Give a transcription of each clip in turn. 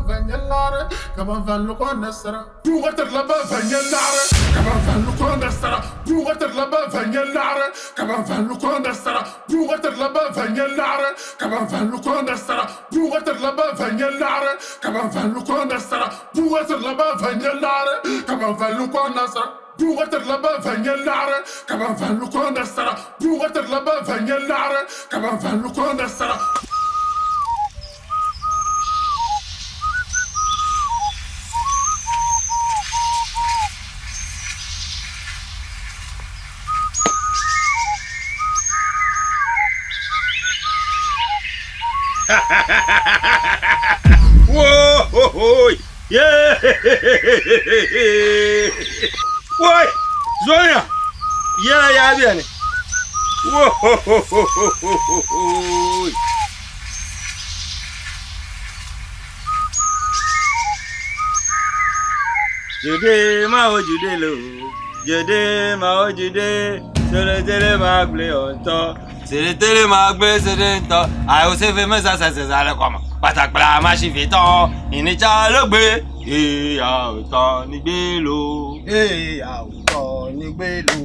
viɛnyɛlaɣiri ka ban valli ka o nasara. Buɣa tirila ban viɛnyɛlaɣiri ka ban valli ka o nasara. Buɣa tirila ban viɛnyɛlaɣiri ka ban valli ka o nasara. Buɣa tirila ban viɛnyɛlaɣiri ka ban valli ka o nasara. Buɣa tirila ban viɛnyɛlaɣiri ka ban valli ka o nasara. Buɣa tirila ban viɛnyɛlaɣiri ka ban valli ka o nasara. Buɣa tirila ban viɛnyɛlaɣiri ka ban valli ka o nasara. Buɣa tirila ban viɛnyɛlaɣiri ka ban valli ka o nasara. Woi! Zoya! Yɛla yaa beni. Woi! Jude ma o jude lo, jude ma o jude, sere tere ma gble ọtọ, sere tere ma gble sere ntọ, ayo sefe mẹsa sẹsẹ sálẹ kọmọ, pàtàkìlà má ṣì fi tán, ìníjà ló gbé, ìyá òtọ ní gbé lò. Ìyá òtọ ní gbé lò.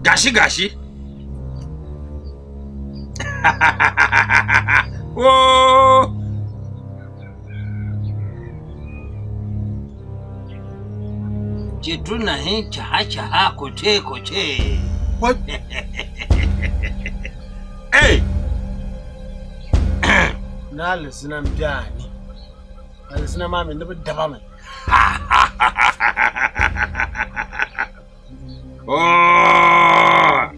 Gashi gashi. Whoa! Jitu nahi chaha chaha koche koche. What? Hey! Ni alizina m-be a ni. Alizina maa mi ni bɛ daba mi. Oh!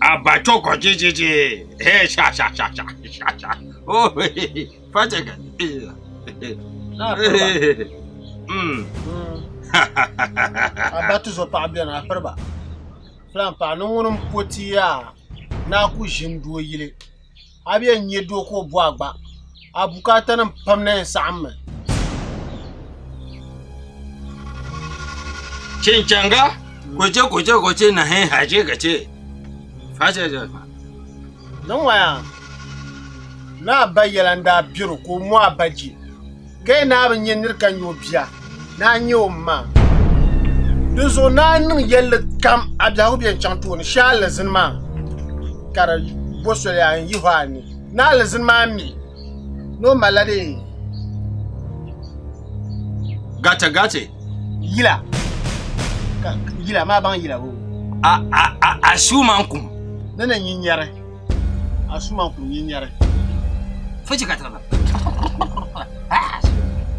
Abacho jijiji. Hey, sha sha sha sha sha sha. Oh, fache ka. Na piriba. A ba tuzo paɣa beni a piriba. Filan paɣa ni ŋuni m-po ti yaa ni a ku ʒini doo yili. A bi yɛn nya doo ka o bo a gba. A bukaatanim pam na yɛn saɣimmi. Chinchanga kuche kuche kuche na he haje kache. Fache je. Niŋ waya ni a ba yɛla n-daa biri o ka o mo a ba je, ka yi naa bi nya nir ka nya o bia, ni a nya o ma. Dinzuɣu ni a niŋ yɛlli kam a biɛhigu bɛ yɛn chaŋ tooni shee alizini maa ka di bo soli a n-yihi o a ni. Ni alizini maa mi ni o malila dee. Gache gache. Yila. Ka yila maa baŋ yila o. A a a a shu man kum. Ni ni nyinyɛri. A su man kum nyinyɛri. Fuji ka taba.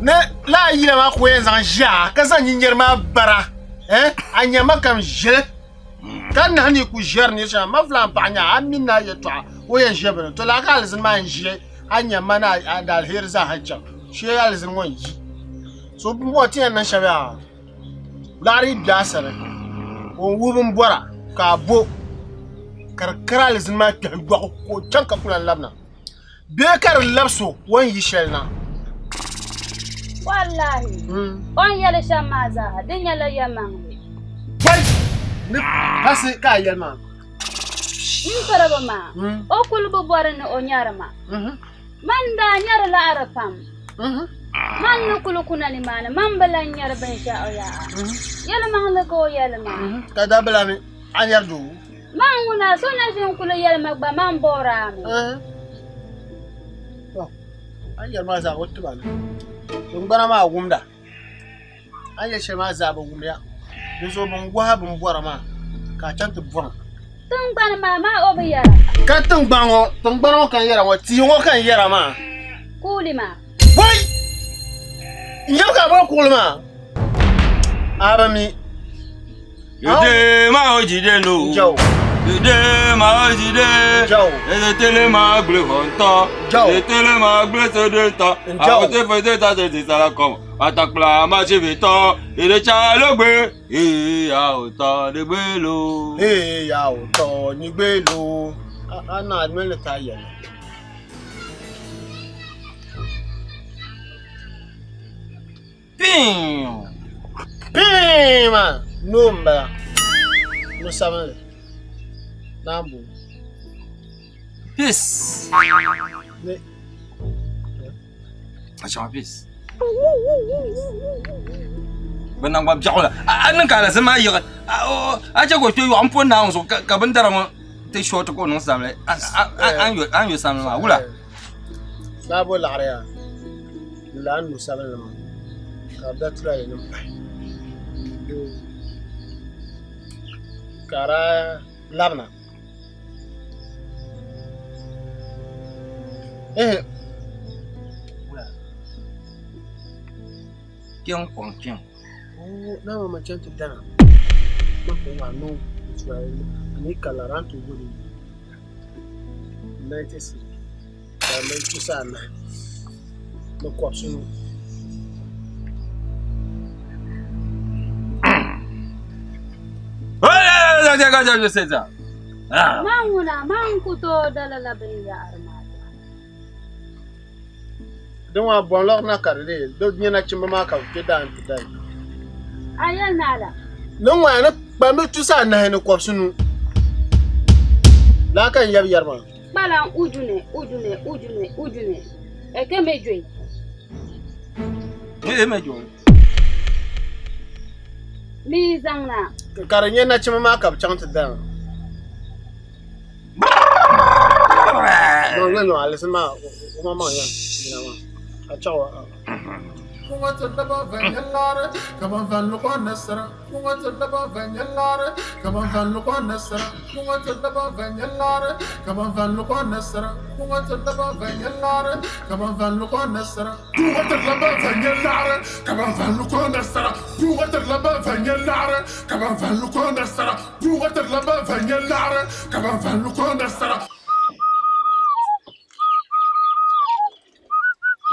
Ni laa yila maa ka o yɛn zaŋ ʒia ka zaŋ nyinyɛri maa bara. Eh? A nyama kam ʒili. Ka nahi ni ku ʒɛri ni shɛŋa ma filan paɣa nya a mini a yɛtɔɣa o yɛn ʒɛ bini to laa ka alizini maa n-ʒe a nyama ni a daaliheri zaa ha chaŋ shee alizini ŋɔ n-yi so bɔŋɔ ti yɛn niŋ shɛm yaa laɣiri yi be a sani ka o wuhi bin bɔra ka a bo ka di kari alizini maa kpɛhi yɔɣu ka o chaŋ ka ku lan labina bee ka di labisi o o ni yi shɛli na. Wallahi, o ni yɛli shɛm maa zaa, di nyɛla yɛlimaŋli. Pɔi ni pasi ka a yɛli maa. M piriba maa, o kul bi bɔri ni o nyari ma. Man daa nyari laɣiri pam. Man ni kul kuna nimaani, man bi lan nyari binshɛɣu yaha. Yɛlimaŋli ka o yɛli maa. Ka daa bi lan mi a nyari doo. Man ŋuna, so na ʒi n-kuli yɛli ma gba man bɔr a mi. To, a ni yɛli maa zaa o tiba ni. Tiŋgbana maa wumda. A ni yɛli shɛli maa zaa bi wumya. Dinzuɣu bɛn gɔhi a bimbɔra maa ka a chaŋ ti bɔri. Tiŋgbani maa maa o bi yɛra. Ka tiŋgbani ŋɔ, tiŋgbani ŋɔ ka n yɛra ŋɔ, tia ŋɔ ka n yɛra maa. Kuuli maa. Wai! N yɛli ka a bɔri kuɣuli maa? A bi mi. Jide ma o jide lo. Jaw. Jide ma o jide. Jaw. Eze tele ma gble hɔntɔ. Jaw. Eze tele ma gble sode tɔ. Jaw. Awo te fe te ta te te sara kɔmɔ. Atakpla ma tsi fi tɔ. Ede tsa lo gbe. Ee ya o tɔ de gbe lo. Ee ya o tɔ ni gbe lo. A na admɛ le ta yɛlɛ. Piiu. Piiu maa noo m-bala. Nu sabinli. Naan bo. Peace. Ne. A chaŋ peace. Bɛ naŋgban biɛɣu la a niŋ ka alizini maa yiɣi a chɛ ka o kpe yɔɣu m-po Naawuni zuɣu ka bindara ŋɔ ti shɔɔti ka o niŋ samli a ni yo samli maa wula? Daa bo laɣiri yaa n-la a ni nu sabinli maa ka di da tulaale nim pahi ka a daa labina. Ehe. Kpiɔŋ kɔŋ kpiɔŋ. Na ma ma chaŋ ti dana ma ko wa no ani ka lara n ti wuli 90 cedi ka di mali tusa anahi ni kɔbisinu. Man ŋuna man ku tooi da lala binyahari maa zaa. Din waa bɔŋ lɔri na ka di lee di nyɛ nachimba maa ka bɛ kpe daa nti dayi. A yɛli ni a la? Ni ŋɔya ni kpambi tusa anahi ni kɔbisinu laa ka n yab yɛri maa. Kpalan ujune ujune ujune ujune eke mejoi. Ee mejoi. Mi zaŋ na. Ka di nyɛ nachimba maa ka bɛ chaŋ ti dana. No, no, no, alisi maa o ma maŋ yan yina maa a chaɣ o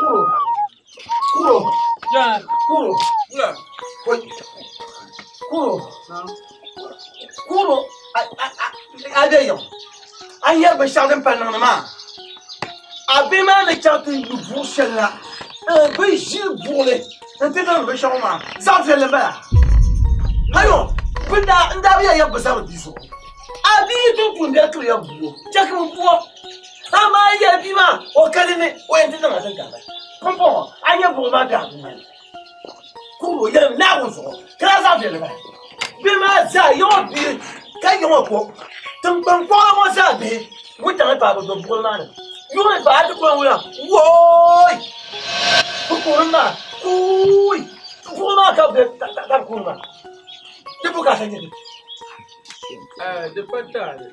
Kuro, kuro, kuro, kuro, kuro, a bɛ yiŋ a yɛri binshɛɣu din pa niŋdi maa a bihi maa ni chaŋ ti yu buɣ shɛli la bɛ ʒili buɣili n-ti niŋdi binshɛɣu maa zaɣ viɛlli m-bala ayo n daa bi yɛli ya bɛ zabiri bia zuɣu a bia yi tum tuumbiɛri tiri ya buo chɛ ka bɛ buo amaa a yɛli bia maa o ka di ni o yɛn ti niŋ a din gari pumpɔŋɔ a nya buɣili maa bɛ a dini ni kuri o yɛlimi Naawuni zuɣu ka daa zaɣ viɛlli bala bihi maa zaa yiŋɔ bihi ka yiŋɔ ko tiŋgbani kɔɣili ŋɔ zaa bihi wuntaŋ ni paai bi buɣili maa ni yuŋ ni paai ti kuli wula wooi bi kuhiri maa kuui buɣili maa ka bi ka bi kuhiri maa di bukaata nyɛ di Di pa taali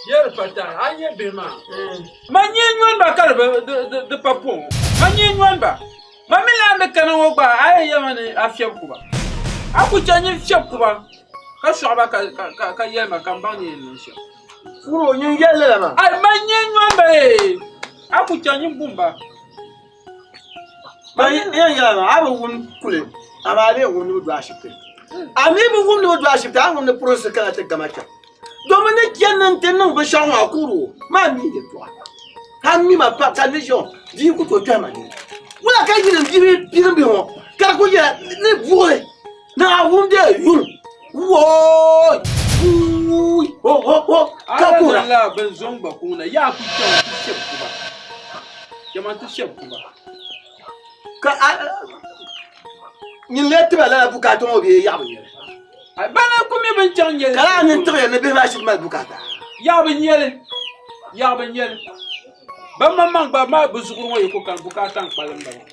yɛli pa taali a nyɛ bihi maa ma nyɛ nyɔni ba ka di pa pɔŋ ma nyɛ nyɔni ba Ma mi lahi ni kana ŋɔ gba a yɛn yɛlima ni a fiɛbi ku ba. A ku chɛ nyin fiɛbi ku ba ka sɔɣi ba ka yɛli ma ka m baŋ ni yɛn niŋ shɛm. Kuro, nyin yɛli lala maa. Ai, man nyɛ nyɔni ba ee! A ku chɛ nyin bum ba. Man yɛn yɛli maa, a bi wum kuli, amaa a lee wum ni bɛ du ashibiti. A mi bi wum ni bɛ du ashibiti, a ni wum ni pirinsi kana ti gama chaŋ. Domin ni chani ni n-ti niŋ binshɛɣu ŋɔ a kuro maa mi yɛltɔɣa. Ka mi ma pa ka ni ʒiɔ bia ku tooi kpɛhi ma nini. Wula ka yili bia bilim bihi ŋɔ ka di ku nyɛla ni buɣili ni a wum dee yuŋ wooi wuui ho ho ho ka kuhira. A la bin zoŋ gba kuŋ na yaa ku chaŋ ti shɛb kuba chama ti shɛb kuba. Ka a nyin lee tiba lala bukaata ŋɔ bee yaɣa bi nyɛli. Bana ku mi bin chaŋ nyɛli. Ka lala nini tiɣiya ni bihi maa shiri mali bukaata. Yaɣa bi nyɛli yaɣa bi nyɛli ban maŋmaŋ gba maa bi zuɣuri ŋɔ yi ku kani bukaata n kpalim ba maa.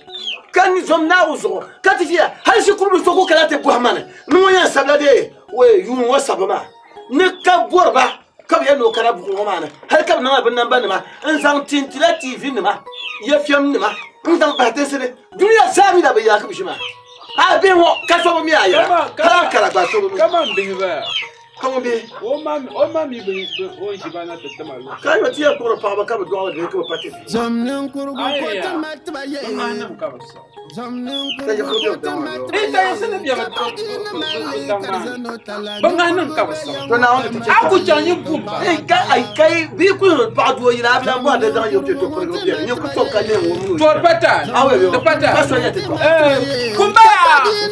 Ka ni zom Naawuni zuɣu ka ti ʒiya hali shikuru bi so ku kana ti bɔhi ma ni ni ŋɔ yɛn sabila dee yuun ŋɔ sabbu maa ni ka bɔri ba ka bi yɛli ni o kana buku ŋɔ maa ni hali ka bi niŋla bi namba nima n zaŋ tintila TV nima FM nima n zaŋ bahi tinsi ni dunia zaa mi na bi yaaki bi ʒi maa a bihi ŋɔ ka so bi mi a yɛla hali Ankara gba so bi mi. Kaman bihi baya. Kaman bihi. O ma mi bi o ni ʒi ba na ti tima luɣ shɛli. Ka yo ti yɛn kpuɣiri paɣaba ka bi dɔɣiri bihi ka bi pa ti bihi. Zom ninkurugu ko ti mali tiba Bɛ yɛhi. maa nim ka bi saɣi. Bi ŋahi niŋ ka bi siɣi. A ku chaŋ yi bum ba. Kai bi ku paɣa doo yili a bi lahi bɔri di zaŋ yiri ti to pirigi biɛni nyɛ ku to ka nyɛ ŋun To di pa taali. Di pa taali. Ka so nyɛ ti to. Kumba!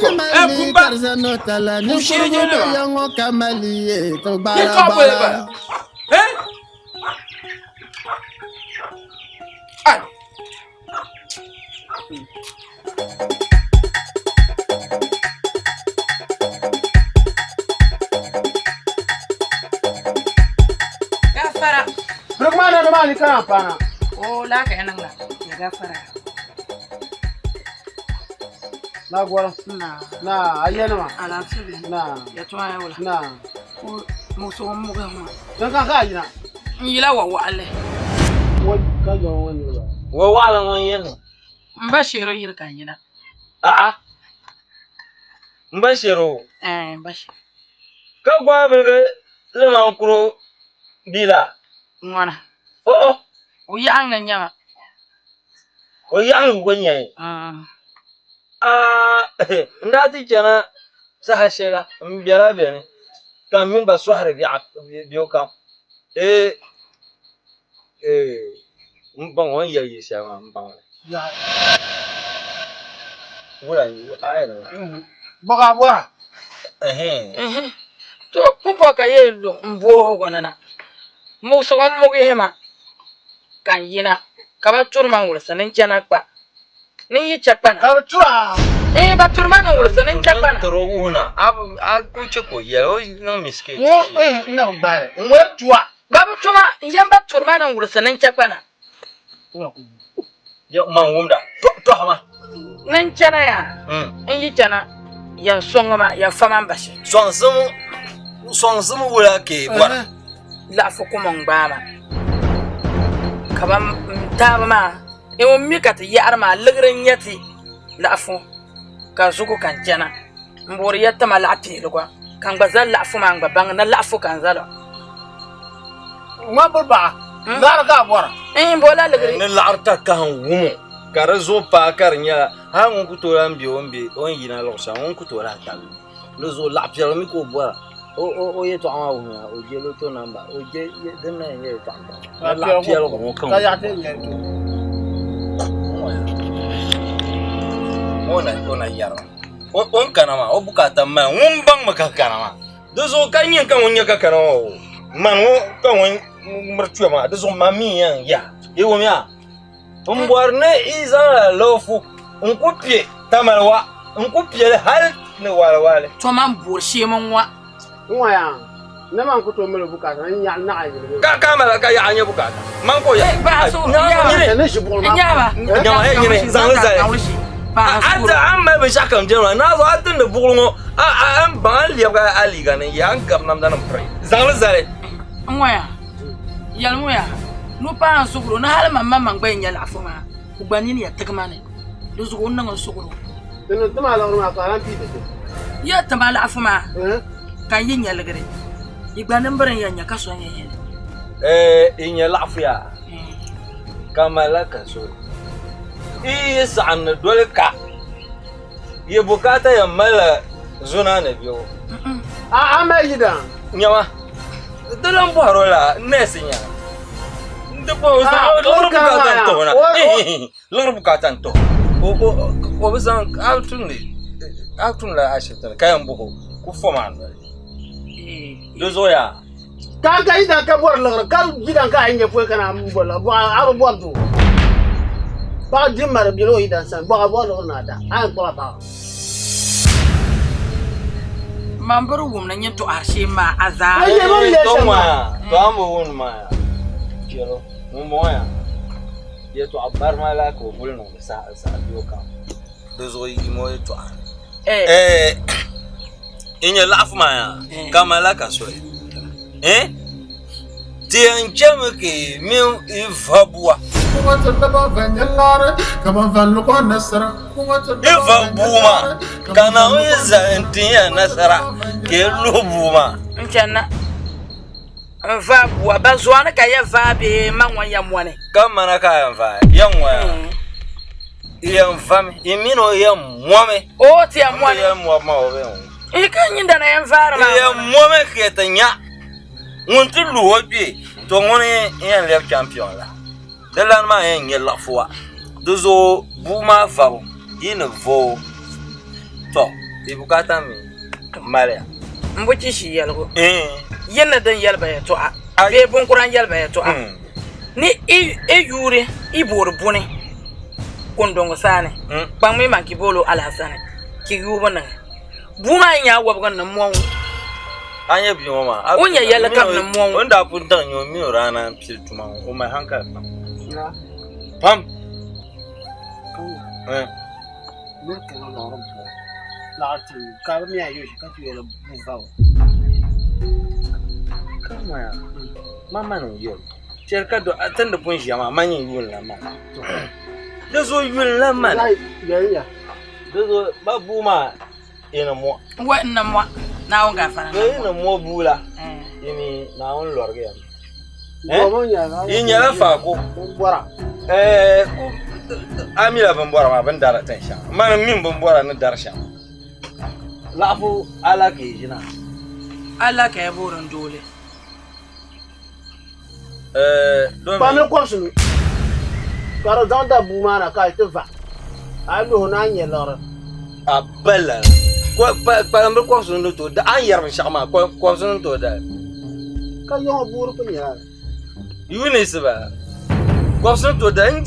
Kumba! Kushiri nyɛ nima. Yɛltɔɣa boli bala. Eh? Ai. Gafara. Birikma na dama ni kana pana. O la ka yanan la. Ya gafara. Na gora. Na. Na ayyana ma. Alaafee bɛ. Na. Ya tɔn ya wala. Na. Ko muso muga ma. Dan ka ka yina. N yila wa waɣali. Wo ka jɔ wani ba. Wa waɣala ŋɔ n-yɛn niŋ. N ba sheero yiri ka n yina. A'a. N ba sheero. Eh, n ba sheero. Ka gbaai biligi liman kuro bia la. Ŋɔna. O-o. O yaɣiŋ ni nyɛma. O yaɣiŋ gba nyɛ. Aa, n daa ti chana saha shɛli n bela beni ka m mini ba sɔhiri biɛɣu kam. Ee, ee, m baŋ o ni yɛli yi shɛli maa, m baŋ li. Wula a yɛli ma. Bɔga bɔra. Ɛhɛn. To pumpɔŋɔ ka yi lu m boohigu ni na. Muɣisigu m muɣihi ma ka n yina ka ba turi ma n-wulisi ni n chana kpa. Ni n yi chɛ kpa na. Ka bi tura. Ee, ba turi ma ni n-wulisi ni n chɛ kpa na. Tiri o wuhi na, a ku chɛ ka o yɛli o niŋ mistake. Ŋɔ n na bi gbaai li. N wari tua. Ba bi tuma, n yɛn ba turi ma ni n-wulisi ni n chɛ kpa na. Ya man wumda, tɔha ma. Ni n chana yaa, n yi chana, yɛn sɔŋ ma, yɛn fa ma n bashi. Sɔŋsim, sɔŋsim wula ka yi bɔra? Laɣifu kum n gbaai ma, ka ba n taaba maa, n ŋun mi ka ti yaɣiri maa liɣiri n-nyɛ ti laɣifu, ka zugu ka n chana. M boori ya ti ma laɣ piɛliga, ka n gba zali laɣifu maa, n gba baŋ ni laɣifu ka n zal o. Ŋma biri baɣa, laɣiri ka a bɔra. N bo la liɣiri. Ni laɣiri takahi n-wum o, ka di zuɣu paai ka di nyɛla hal ŋun ku tooi lahi be o ni be o ni yina luɣ shɛli ŋun ku tooi lahi tabi li. Di zuɣu laɣ piɛlli mi ka o bɔra. O yɛtɔɣa maa wuhimiya o je loto namba, o je din na yɛn nyɛ yɛtɔɣa maa. Ni laɣ piɛligu ŋɔ ka ŋun bɔra. O na yɛrimi. O ni kana maa o bukaata m-mali ŋun baŋmi ka kana maa. Di zuɣu ka nyin ka ŋun nyɛ ka kana maa o mani ŋɔ ka ŋun miri tuya maa di zuɣu man mi yɛn ya. Yi wumya? M bɔri ni yi zaŋla loofu n-ku pe Tamale wa n-ku pe li hal ni waaliwaali. To man boori sheem n-ŋɔ. N-ŋɔ yaa, ni man ku tooi mali bukaata ni n nyaɣi naɣ yili bee? Ka ka mali ka yaɣa nyɛ bukaata. Man ka o yaɣa. Paɣa so, Nyini. Ni ʒi buɣili maa. N-nyaaba. Nyama, hey, nyini, zaŋ li zali. A ti a ni mali binshɛɣu kam jɛma naa zuɣu a tindi buɣili ŋɔ a a n baŋ a ni lɛbigi a liiga ni n-ye a ni gabi namdanim piri. Zaŋ li zali. N-ŋɔ yaa, yɛli ŋɔ yaa, ni o paai n suɣiri o ni hali man maŋmaŋ gba yɛn nya laɣifu maa, o gba nini ya tigi ma ni. Di zuɣu o ni niŋ n suɣiri o. Di niŋ ti ma liɣiri maa ka a lahi pii ti ti. Yɛ ti ma laɣifu maa ka n yi nya liɣiri, yi gba nimbiri n yɛn nya ka so n yɛn yɛli. Ɛɛ, yi nya laɣifu yaa ka malila ka soli. Yi yi saɣim ni doli ka yi bukaata yɛn malila zuna ni biɛbu. A mali yidan? Nyama, di lan bɔhir o la nɛsi nya. Di bɔhir o liɣiri bukaata n-tɔh o na. Liɣiri bukaata n-tɔh o. O bi zaŋ a tumdi a tumdila ashibiti ni ka yɛn bɔh o ku fom a noli. Di zuɣu yaa. Ka ka yidan ka bɔri liɣiri ka yidan ka a yi nya pɔi ka naan bɔri liɣiri bɔɣa a bi bɔri doo. Paɣa di mari bela o yidan sani bɔɣa bɔri liɣiri ni a da a yɛn kpuɣi a paɣa. Man biri wum ni nyin tɔɣiri shee maa a zaa. A yɛ bɛ ni leei shɛm maa. To a ni bi wum maa yaa chɛlo ŋumbɔŋɔ yaa yɛtɔɣa barima la ka o kuli niŋdi saha biɛɣu kam. Di zuɣu yim o yɛtɔɣa. Eh, n nyɛ laɣafu maa yaa ka malila ka soli eh ti yɛn chɛmi ka yi mini yi va bua yi va bua maa ka Naawuni zali n tin ya nasara ka yi luhi bua maa. N chana n va bua ba zuani ka ya va bee ma ŋɔ ya mɔni. Ka mana ka yɛn va ya ŋɔ yaa. Yɛn vami, yi mini o yɛn mɔmi. O ti yɛn mɔmi. Yɛn mɔbi maa o bɛ yɛn. Yi ka nyin dana yɛn vaari maa. Yɛn mɔmi ka yi ti nya ŋun ti lu o kpee to ŋuni yɛn lɛbi champion la. Di lani maa yɛn nyɛ laɣifu wa. Di zuɣu bua maa vabu yi ni va o tɔ yi bukaata mi maliya. M bi chishi yɛligu. Yi ni din yɛli ba yɛtɔɣa bee binkura n-yɛli ba yɛtɔɣa. Ni i yuuri i boori buni kundɔŋ saani kpaŋmi man ki boolo alhassani ki yuubu niŋ bua maa yi nya a wɔbigu ni mɔŋ A nyɛ bia ŋɔ maa o nyɛ yɛlli kam ni mɔŋ o ni daa pun daŋ nyɛ o mi o daa naan pili tuma ŋɔ o mali hankali pam pam. Chɛli ka do ti ni pun ʒiya maa man yɛn yuuni la man di zuɣu yuli la man di zuɣu ba bua maa yi ni mɔ wa n ni mɔ naawuni gaafara yi ni mɔ bua la yi mi naawuni lɔrigi ya yi nyɛla faako a mila binbɔra maa bini dari tin shɛŋa mani n mini binbɔra ni dari shɛm laɣafu ala ka yi ʒina ala ka ya boori n dooli Kpamli kɔbisimi ka di zaŋ da bua maa na ka a ti va a yi luhi o ni a ni nyɛ liɣiri. A bala kpalimbil kɔbisimi ni tooi da a ni yɛri binshɛɣu maa kɔbisimi ni tooi dali. Ka yiŋɔ buuri ku nyɛla li. Eunice ba kɔbisimi ni tooi dali n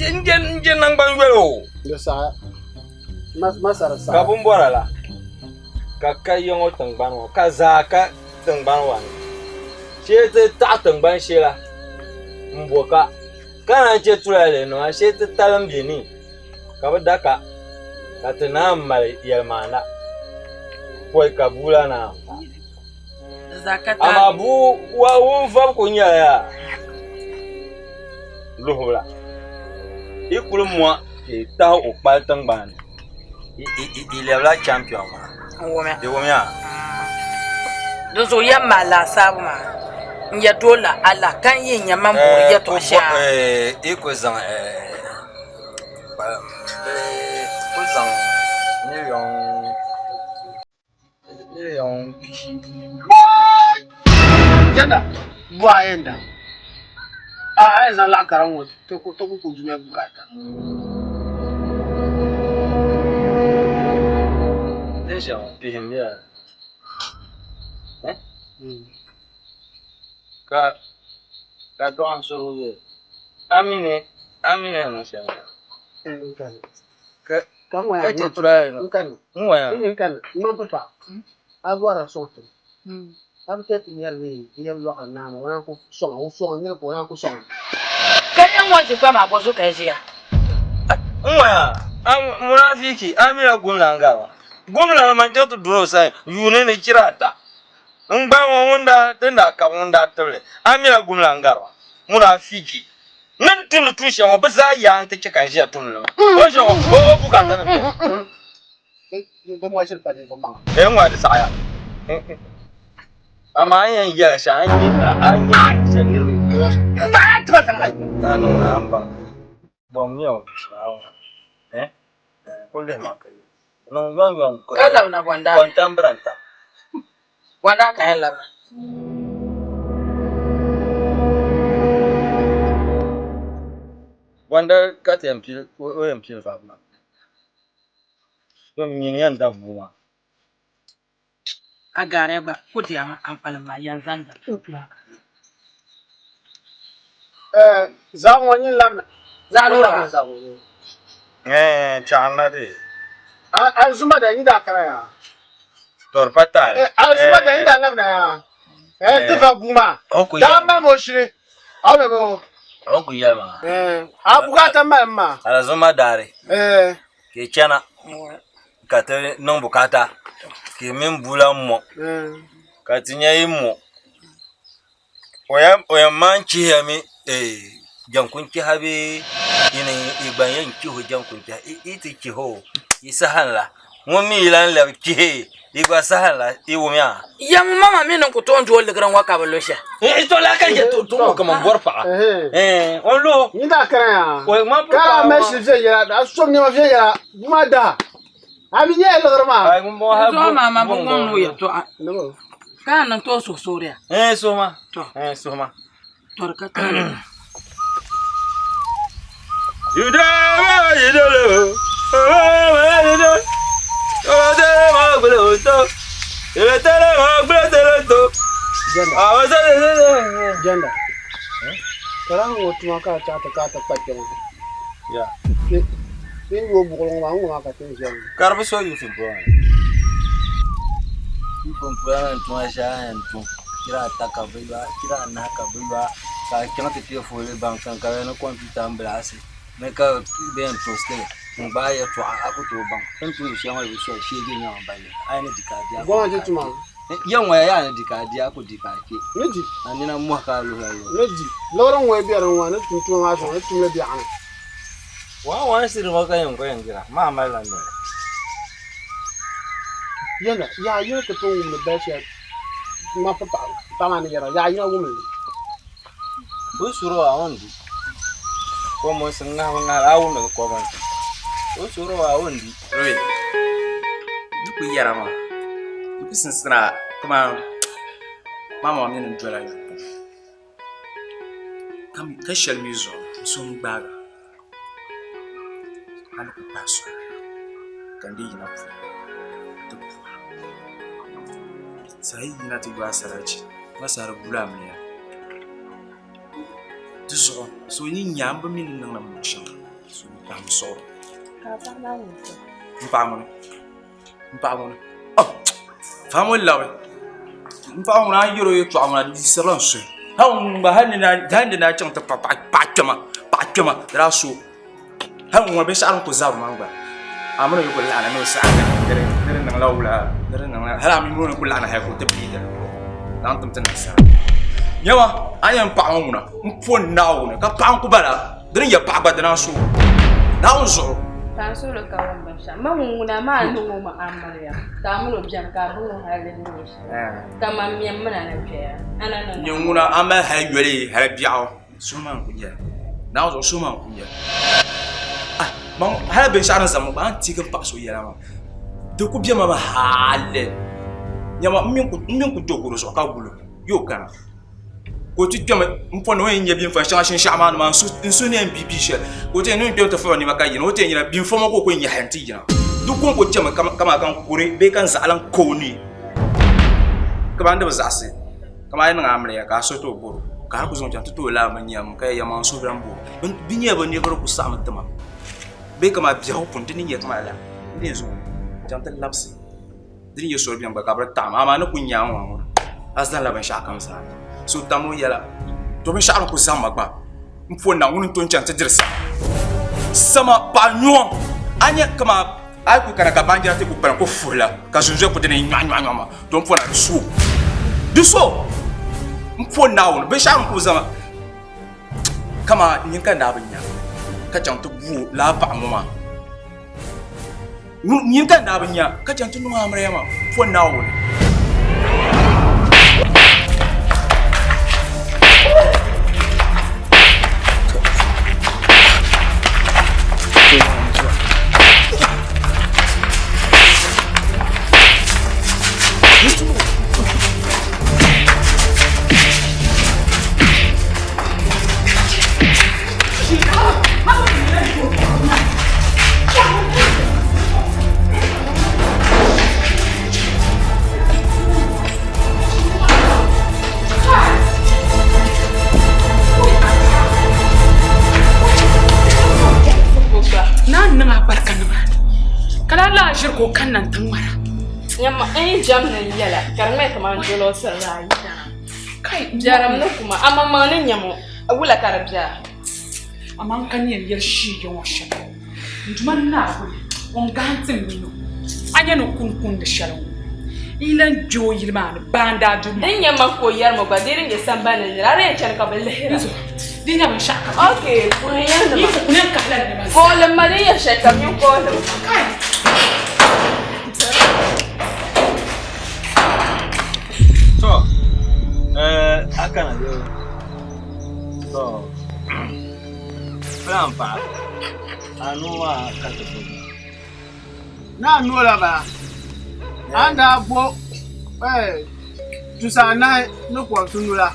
je naŋgban yoli o. Di saɣaya masara saɣaya. Ka binbɔra la ka ka yiŋɔ tiŋgbani ŋɔ ka zaa ka tiŋgbani wa ni shee ti taɣi tiŋgbani shee la n-bo ka ka naan che tulali nima shee ti talim bɛ ni ka bɛ da ka ka ti naan mali yɛlimaana pɔi ka bua la naan fa. Amaa bua wa ŋun vabu kuli nyɛla yaa luhibu la yi kuli mɔ ka yi tahi o kpali tiŋgbani ni yi lɛbila champion maa. N wumya. Di wumya. Di zuɣu yɛm maa laasabu maa n yɛ doli la Allah ka n yi nya man boori yɛtɔɣ shɛŋa. Yi ku zaŋ ku zaŋ miliyon pishi. Yɛda buɣa yɛn da a a yɛn zaŋ laɣ kara ŋɔ ti ku ti ku ku dunia bukaata. Din shɛŋa pihim ya ka ka dɔɣim surigu bɛ amini amini niŋ shɛm ka Ka ŋɔ ka chɛ turaali n kani n waya n kani n ma papa a bɔra sɔŋ ti a bi chɛ ti nyɛri ni yɛm lɔɣiri naa maa o naan ku sɔŋ o sɔŋ niri ka o naan ku sɔŋ. Ka yɛn ŋɔ ʒi kpa maa bɔ zuɣu ka yi ʒiya? N waya munafiki a mila gumlan gaba gumlan man chɛ ti duri o sani yuuni ni chira ata n gba ŋɔ ŋun daa din daa kabi ŋun daa tibili a mila gumlan gaba munafiki N ni tumdi tuun shɛli ŋɔ, bɛ zaa yaa nti chɛ ka n ʒiya tumdi li maa. O ʒiya ŋɔ, o bukaata ni beni. Ee, n ŋɔ di saɣiya. Amaa a ni yɛn yɛli shɛm, a ni nya shɛli niriba a niŋ a ni baŋ. Bɔŋ mi o eh? Kul lihi ma ka yi niŋ yomyom Ka labina bɔndaa. Kɔntambirantam. Bɔndaa ka yɛn labina. Bɔnda ka ti yɛn pili o yɛn pili vabu maa. To nyini yɛn da bua maa. A gaariya gba ku diyami a ni kpalim maa yɛn zaŋ da. Zaɣ ŋɔ nyin labina. Zaɣ loori maa. Ɛɛn chaɣirina dee. Alizuma da yi daa kana yaa. Tɔri pa taali. Alizuma da yi daa labina yaa. Ɛɛn ti va bua maa. Daa mali o shiri. A bɛ bo. O ku yɛli maa. A bukaata mali maa. Alizuma daari. Ka yi chana ka ti niŋ bukaata ka yi mini bua la mo ka ti nya yi mo. O yɛn maan chihiya mi jaŋkun chiha bee yi gba yɛn chihi o jaŋkun chiha yi ti chihi o yi saha n-la. Ŋun mi yi lan lɛbi kpihi yi gba saha la, yi wumya? Yɛm mama mi ni ku tooi n-tooi ligiri ŋɔ ka bi lu shɛli. To la ka yɛ to ŋɔ kaman bɔri paɣa. O lu. Ni daa kana yaa. Ka daa mali shili viɛnyɛla, a so nɛma viɛnyɛla, bua maa daa. A mi nyɛla liɣiri maa. Zuɣu maa ma bi ŋun ni o yɛltɔɣa. Ka a niŋ tooi suhu suuriya. Suhuma. Suhuma. To di ka taali. Jɛnda ka ŋɔ tuma ka a chaɣ ti ka a ti kpa kpɛma Ti ni yooi buɣili ŋɔ maa, ŋ-ŋɔ maa ka ti ni ʒiya ŋɔ. Ka di bi so Yusuf puuni. Yusuf puuni n tuma shɛli a yɛn tum chira ata ka bi yɔa chira anahi ka bi yɔa ka a chaŋ ti kpɛ fooli bank ka bɛ ni kompiuta n bilaasi ni ka bɛ yɛn tosti li n gbaai yɛltɔɣa a ku tooi baŋ ti ni tumdi shɛli ŋɔ di bi soya sheegi n nyɛ ŋun baŋ li a yi ni di ka a di a ku di ka a kpɛ ya ŋɔ yaa ni di ka a di a ku di ka a kpɛ Ni di. A nina mɔhi ka a luhila luhi. Ni di. Liɣiri ŋɔ yi be din ŋɔ ni tum tuma maa zuɣu ni tumli biɛɣuni. Wan wan siri ŋɔ ka yɛn ko yɛn dira, maa mali la noli. Yɛla, Yaɣa yini ti pun wumdi bali shɛli ŋmapi paɣa maa ni yɛra, yaɣa yina wumdi li. Bɛ suri o a o ni di. Kɔmunsi ŋahibu ŋahili a wumdi kɔmunsi. O suri o a o ni di. Oi, di ku yɛra maa, di ku sinsina kaman mama mini n dola yuli Ka shɛli mi zuɣu n so n-gbaagi a ni ku pahi so ka n dii yina puuni ti puhira saha yi yina ti yo asarachi ma saha di bula amiliya di zuɣu so yi nya m bi mi ni niŋdi m shɛŋa so n kpahim suɣuri m paɣa ŋuni M paɣa ŋuni faami o labi m paɣa ŋuni a yi yɛri o yɛltɔɣa ŋuna di yiɣisirila n suhu hali ŋun gba hali ni daa chaŋ ti paɣa kpɛma paɣa kpɛma di daa so hali ŋun gba binshaɣu din ku zabiri maa gba a mini o yi ku laɣina ni o saɣa ni di niŋla wula ni di niŋla hali a mini o ni ku laɣina hali ka o ti biigi zaŋ tim ti nasara nyama a ni yɛn paɣa ŋɔ ŋuna n po Naawuni ka paɣa n ku bala Di ni yɛ paɣa gba di naan so Naawuni zuɣu. Ka n suhuri ka wum binshɛɣu. Ma ŋun ŋuna maa niŋ o ma amiliya ka a mini o beni ka a bi ŋun hali di ni nyɛ shɛli. Ka man mɛm mi na ni kpɛya. A na niŋ Nyɛ ŋuna a mali hali yoli hali biɛɣu suhu maa n-ku nyɛli. Naawuni zuɣu suhu maa n-ku nyɛli. Ah, man hali binshɛɣu din zaŋ ma gba a ni teegi m paɣa so yɛla maa di ku be ma mi hali. Nyama m mi n-ku do garo zuɣu ka guli o yi o kana. Ka o ti kpɛmi m-po ni o yɛn nya binfa shɛŋa shinshɛɣu maa ni maa n suhu ni yɛn bii bii shɛli ka o ti yɛn ni o kpɛmi ti fɔba nɛma ka yina o ti yɛn nyɛla binfa ŋɔ ka o ku yɛn nya hali nti yina di kɔŋko chɛmi kaman ka n kuri bee ka n zaɣa lan ka o ni kaman di bi zaɣisi kaman a yi niŋ amiliya ka a so tooi bɔr o ka a ku zaŋ chaŋ ti ti o laa mi nyam ka yɛn yɛli ma n suhu lan bo bɛ nyɛla bɛ niriba di ku saɣimi ti ma bee kaman biɛhigu puuni di ni nyɛ kaman lala n ni yɛn zaŋ o n-chaŋ ti labisi Di ni nyɛ soli beni gba ka bɛ di taɣim amaa ni ku nya ŋɔ ŋɔ a zaŋla binshɛɣu kam zaa so tam o yɛla to binshɛɣu din ku zaŋ ma gba m po na ŋuni n-to n-chani ti diri sama sama paɣa nyuɣu a nya kaman a yi ku kana ka baanjira ti ku kpalim ku fuhi la ka zunzuya ku dini nyɔɣu nyɔɣu nyɔɣu ma to m po na di so di so m po Naawuni binshɛɣu din ku zaŋ ma kaman nyin ka n daa bi nya ka chaŋ ti bu lala paɣa ŋɔ maa Nyin ka n daa bi nya ka chaŋ ti niŋ amiliya maa po Naawuni. Naa niŋ a barika nimaani ka laa laa ʒiri ka o kanna n-ti ŋmara. Nyama n yi jɛm ni n yɛla ka di ŋmani kamani doli o soli maa yidana. Kai Biɛrim ni kuma amaŋmaŋ ni nyam o. Wula ka di bɛra? Amaa n ka ni yɛn yɛli shiiga ŋɔ shɛm, n Duuma Naawuni ŋun gahim ti min o, a nya ni kuni kundi shɛli ŋɔ, n yi lan kpe o yili maa ni baa n-daa duri ma. Din nyɛ ma ka o yɛri ma gba, di din nyɛ sambani ni nira, a di yɛn chani ka bɛ lihira. Nzo, di nyɛ binshɛɣu kam. Ok, puhi ya nima. Yi ku yɛn kahila nima zaa. Koolim ma din nyɛ shɛli kam, nyin koolim ma. Kai! kana bee? To, filan paɣa, a nuu maa ka ti gbubi. Naa noo la bala. A ni daa bo tusa anahi ni kɔbisinu la,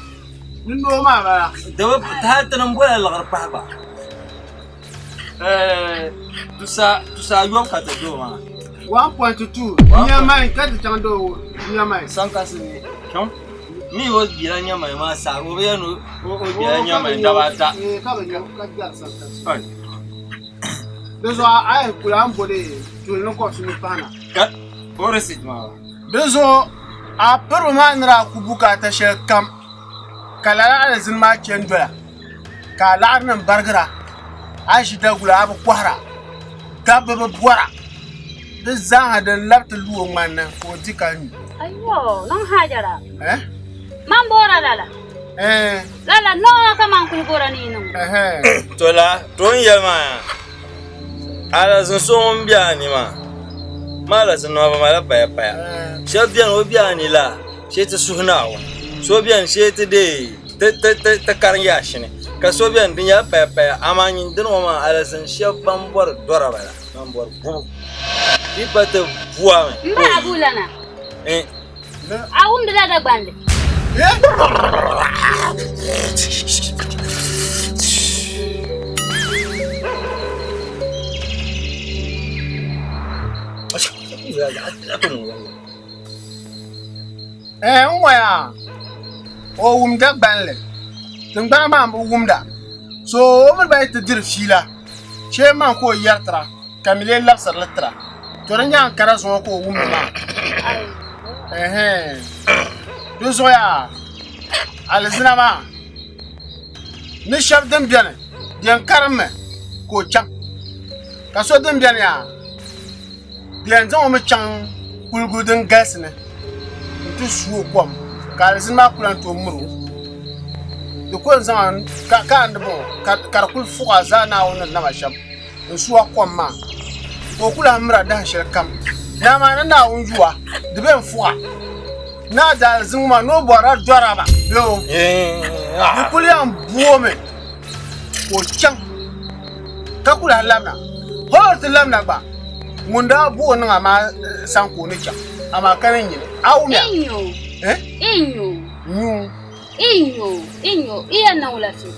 ni noo maa bala. Di bi hali ti ni bola liɣiri pahi gba. Tusa ayɔbu ka ti doo maa. 1.2 nyamai ka ti chaŋ doo nyamai. Sankasi ni chaŋ mi o gbila nyamai maa saha o bi yɛli ni o gbila nyamai daba ata. Ka bi nyɛ ka gbɛri sankasi. Di zuɣu a yi kuli a ni bo di tuli ni kɔbisinu pahi na. Ka o receipt maa. Di zuɣu a piribu maa ni daa ku bukaata shɛli kam ka lala alizini maa chɛ n-doya ka a laɣirinim barigira, a yi ʒi dagula a bi kɔhira, dabba bi bɔra, di zaaha din labi ti lu o ŋmani ni ka o di ka nyu. Ayyo, niŋ Hajara. Eh? Man boora lala. Eh. Lala noo ka man kuli boora ni yi niŋ. To la, to n yɛli maa yaa, alizin so ŋun be a ni maa, ma alizin nima bi malila paya paya. Shɛba beni o be a ni la, shee ti suhi Naawuni. So beni shee ti deei ti karim yaashini. Ka so beni di nyɛla paya paya, amaa nyin dini ŋɔ maa alizin shɛba ban bɔri dɔra bala, ban bɔri bubu. Di pa ti bua mi. M ba Abu lana. A wumdila Dagbanli? Ɛɛ n waya o wum Dagbanli tiŋgbana maa n bi wumda so o mi gba yi ti diri fiila shee man ka o yɛri tira ka mi lee labisiri li tira to di nyaaŋa ka di zuɣu ka o wumdi maa di zuɣu yaa alizina maa ni shɛba din beni di yɛn karimmi ka o chaŋ ka so din beni yaa di yɛn zaŋ o mi chaŋ kuligu din galisi ni n-ti su o kom ka alizini maa ku lan tooi miri o di ko n-zaŋ a ka a ni bɔŋɔ ka di kuli fuɣi a zaa Naawuni ni nama shɛm n-su a kom maa ka o ku lahi miri a dahin shɛli kam ni amaa ni Naawuni yu a di bee n-fuɣi a ni a daalizini ŋɔ maa ni o bɔrila dɔraba bee o di kuli yɛn boomi ka o chaŋ ka ku lahi labina hol ti labina gba ŋun daa bo o niŋ a maa sani ka o ni chaŋ amaa ka ni nyini a wumya Inyo. Eh? Inyo. Nyu. Inyo. Inyo. Iya niŋ wula fi.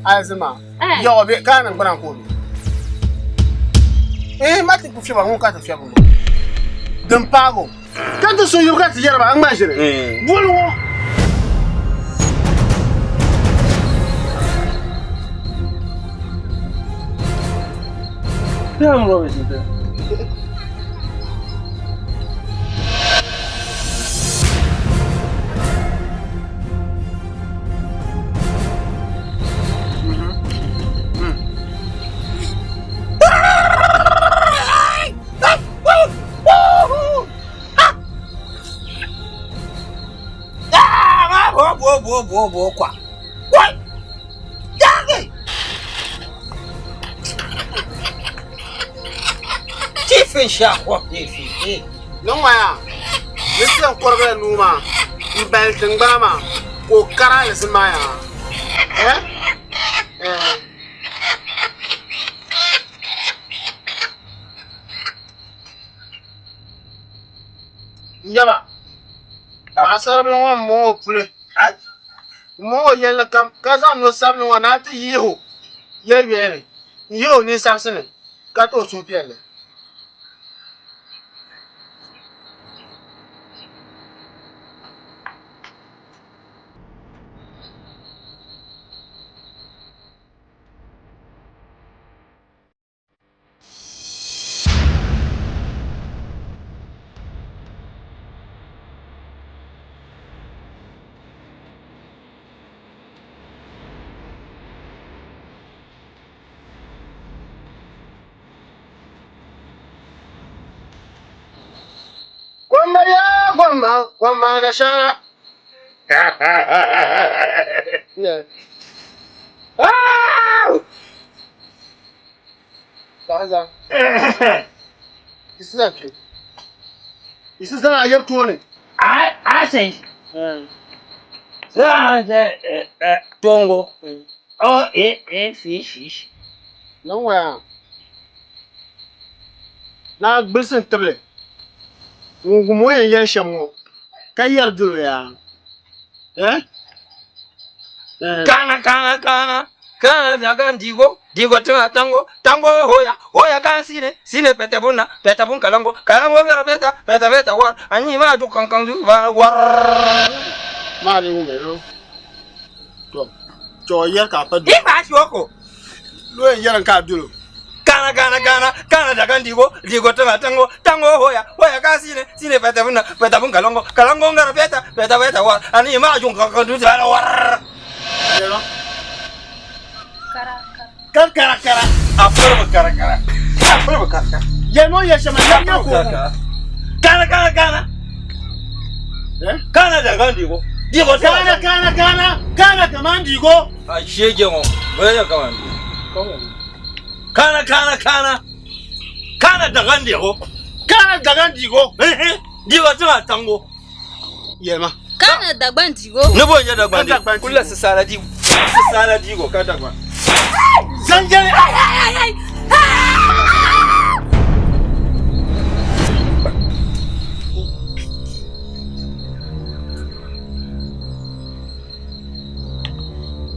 Alizima. Eh. Yaɣa be ka niŋ gbana ka o be. Eh ma ti ku fiɛba ŋun ka ti fiɛbi ŋɔ. Din paago. Ka ti so yubu ka ti yɛri ba a ŋma ʒiri. Boli ŋɔ. Damn rubbish is that? Niŋ ma yaa ni ti yɛn kɔrigila nuu maa m-bali tiŋgbana maa ka o kari alizini maa yaa eh? Eh. N-yaba paɣisaribila ŋɔ m-mɔŋ o puli m-mɔŋ o yɛlli kam ka zaŋ no sabinli ŋɔ ni a ti yihi o yɛlibiɛli ni n-yihi o ninsabisi ni ka ti o suhupiɛlli. Gomma ya gomma gomma da shara. Yeah. Ah! Lahaza. Isi zan kai. Isi zan a yar tooni. A sai. Tongo. O e e fi shi. Niŋ waya. Naa gbilisi n tibili ŋun wum o yɛn yɛli shɛm ŋɔ ka yɛri dolo yaa. Eh? Eh. Kana kana kana kana daga ndigo digo tuma tango tango hoya hoya kan sine sine pete bunna pete bun kalango kalango vera peta peta peta war anyi ma du kan kan du ba war. Maa di wum yo. To. To yɛri ka a pa dolo. Iba shoko. Lo yɛn yɛri ka a dolo. Kana kana kana kana daga ndigo digo tuma tango tango hoya hoya kan sine sine pete bunna pete bun kalango kalango ngara peta peta peta war anyi ma du kan kan du ba war. Yɛlɔ. Kara kara. Kan kara kara. A fɔlɔ kara kara. A fɔlɔ kara kara. Yɛlɛma o yɛ shɛm yɛm yɛ ko. Kana kana kana. Eh? Kana daga ndigo digo tuma Kana kana kana kana kaman digo. A shege ŋɔ bɛ yɛ kama kana kana kana kana daga ndigo Kana dagan digo. digo tuma tango Yɛlɛma. Kana Dagban digo. ne b'o ɲɛ dagban Ka dagban de kula sisala di sisala digo ka dagban Zanjɛli. Ay ay ay ay.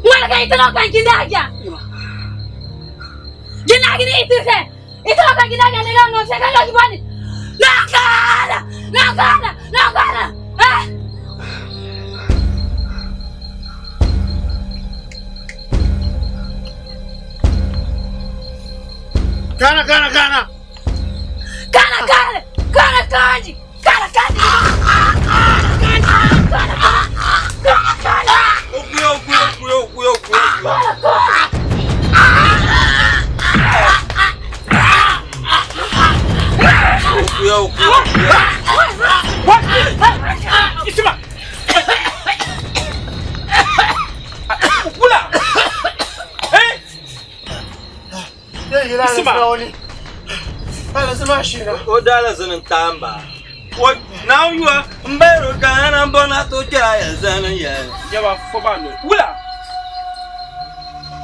Wala ka itino kan ginaga. Ginaga ni itise. Itino kan ginaga ni no se kan logi bani. Nakala! Nakala! Nakala! Ah! Kana kana kana. Kana kana! Kana kanji! Kana kanji! Kana kana! Kana kana! okuya okuya okuya okuya okuya okuya okuya Isima. Wula. Eh? Isima. Ala zama shira. o dala zini tamba o n'aw yuwa n bɛ ro kana n bɔ n'a to kɛra yɛ zani yɛ Yaba fo ba no. Wula.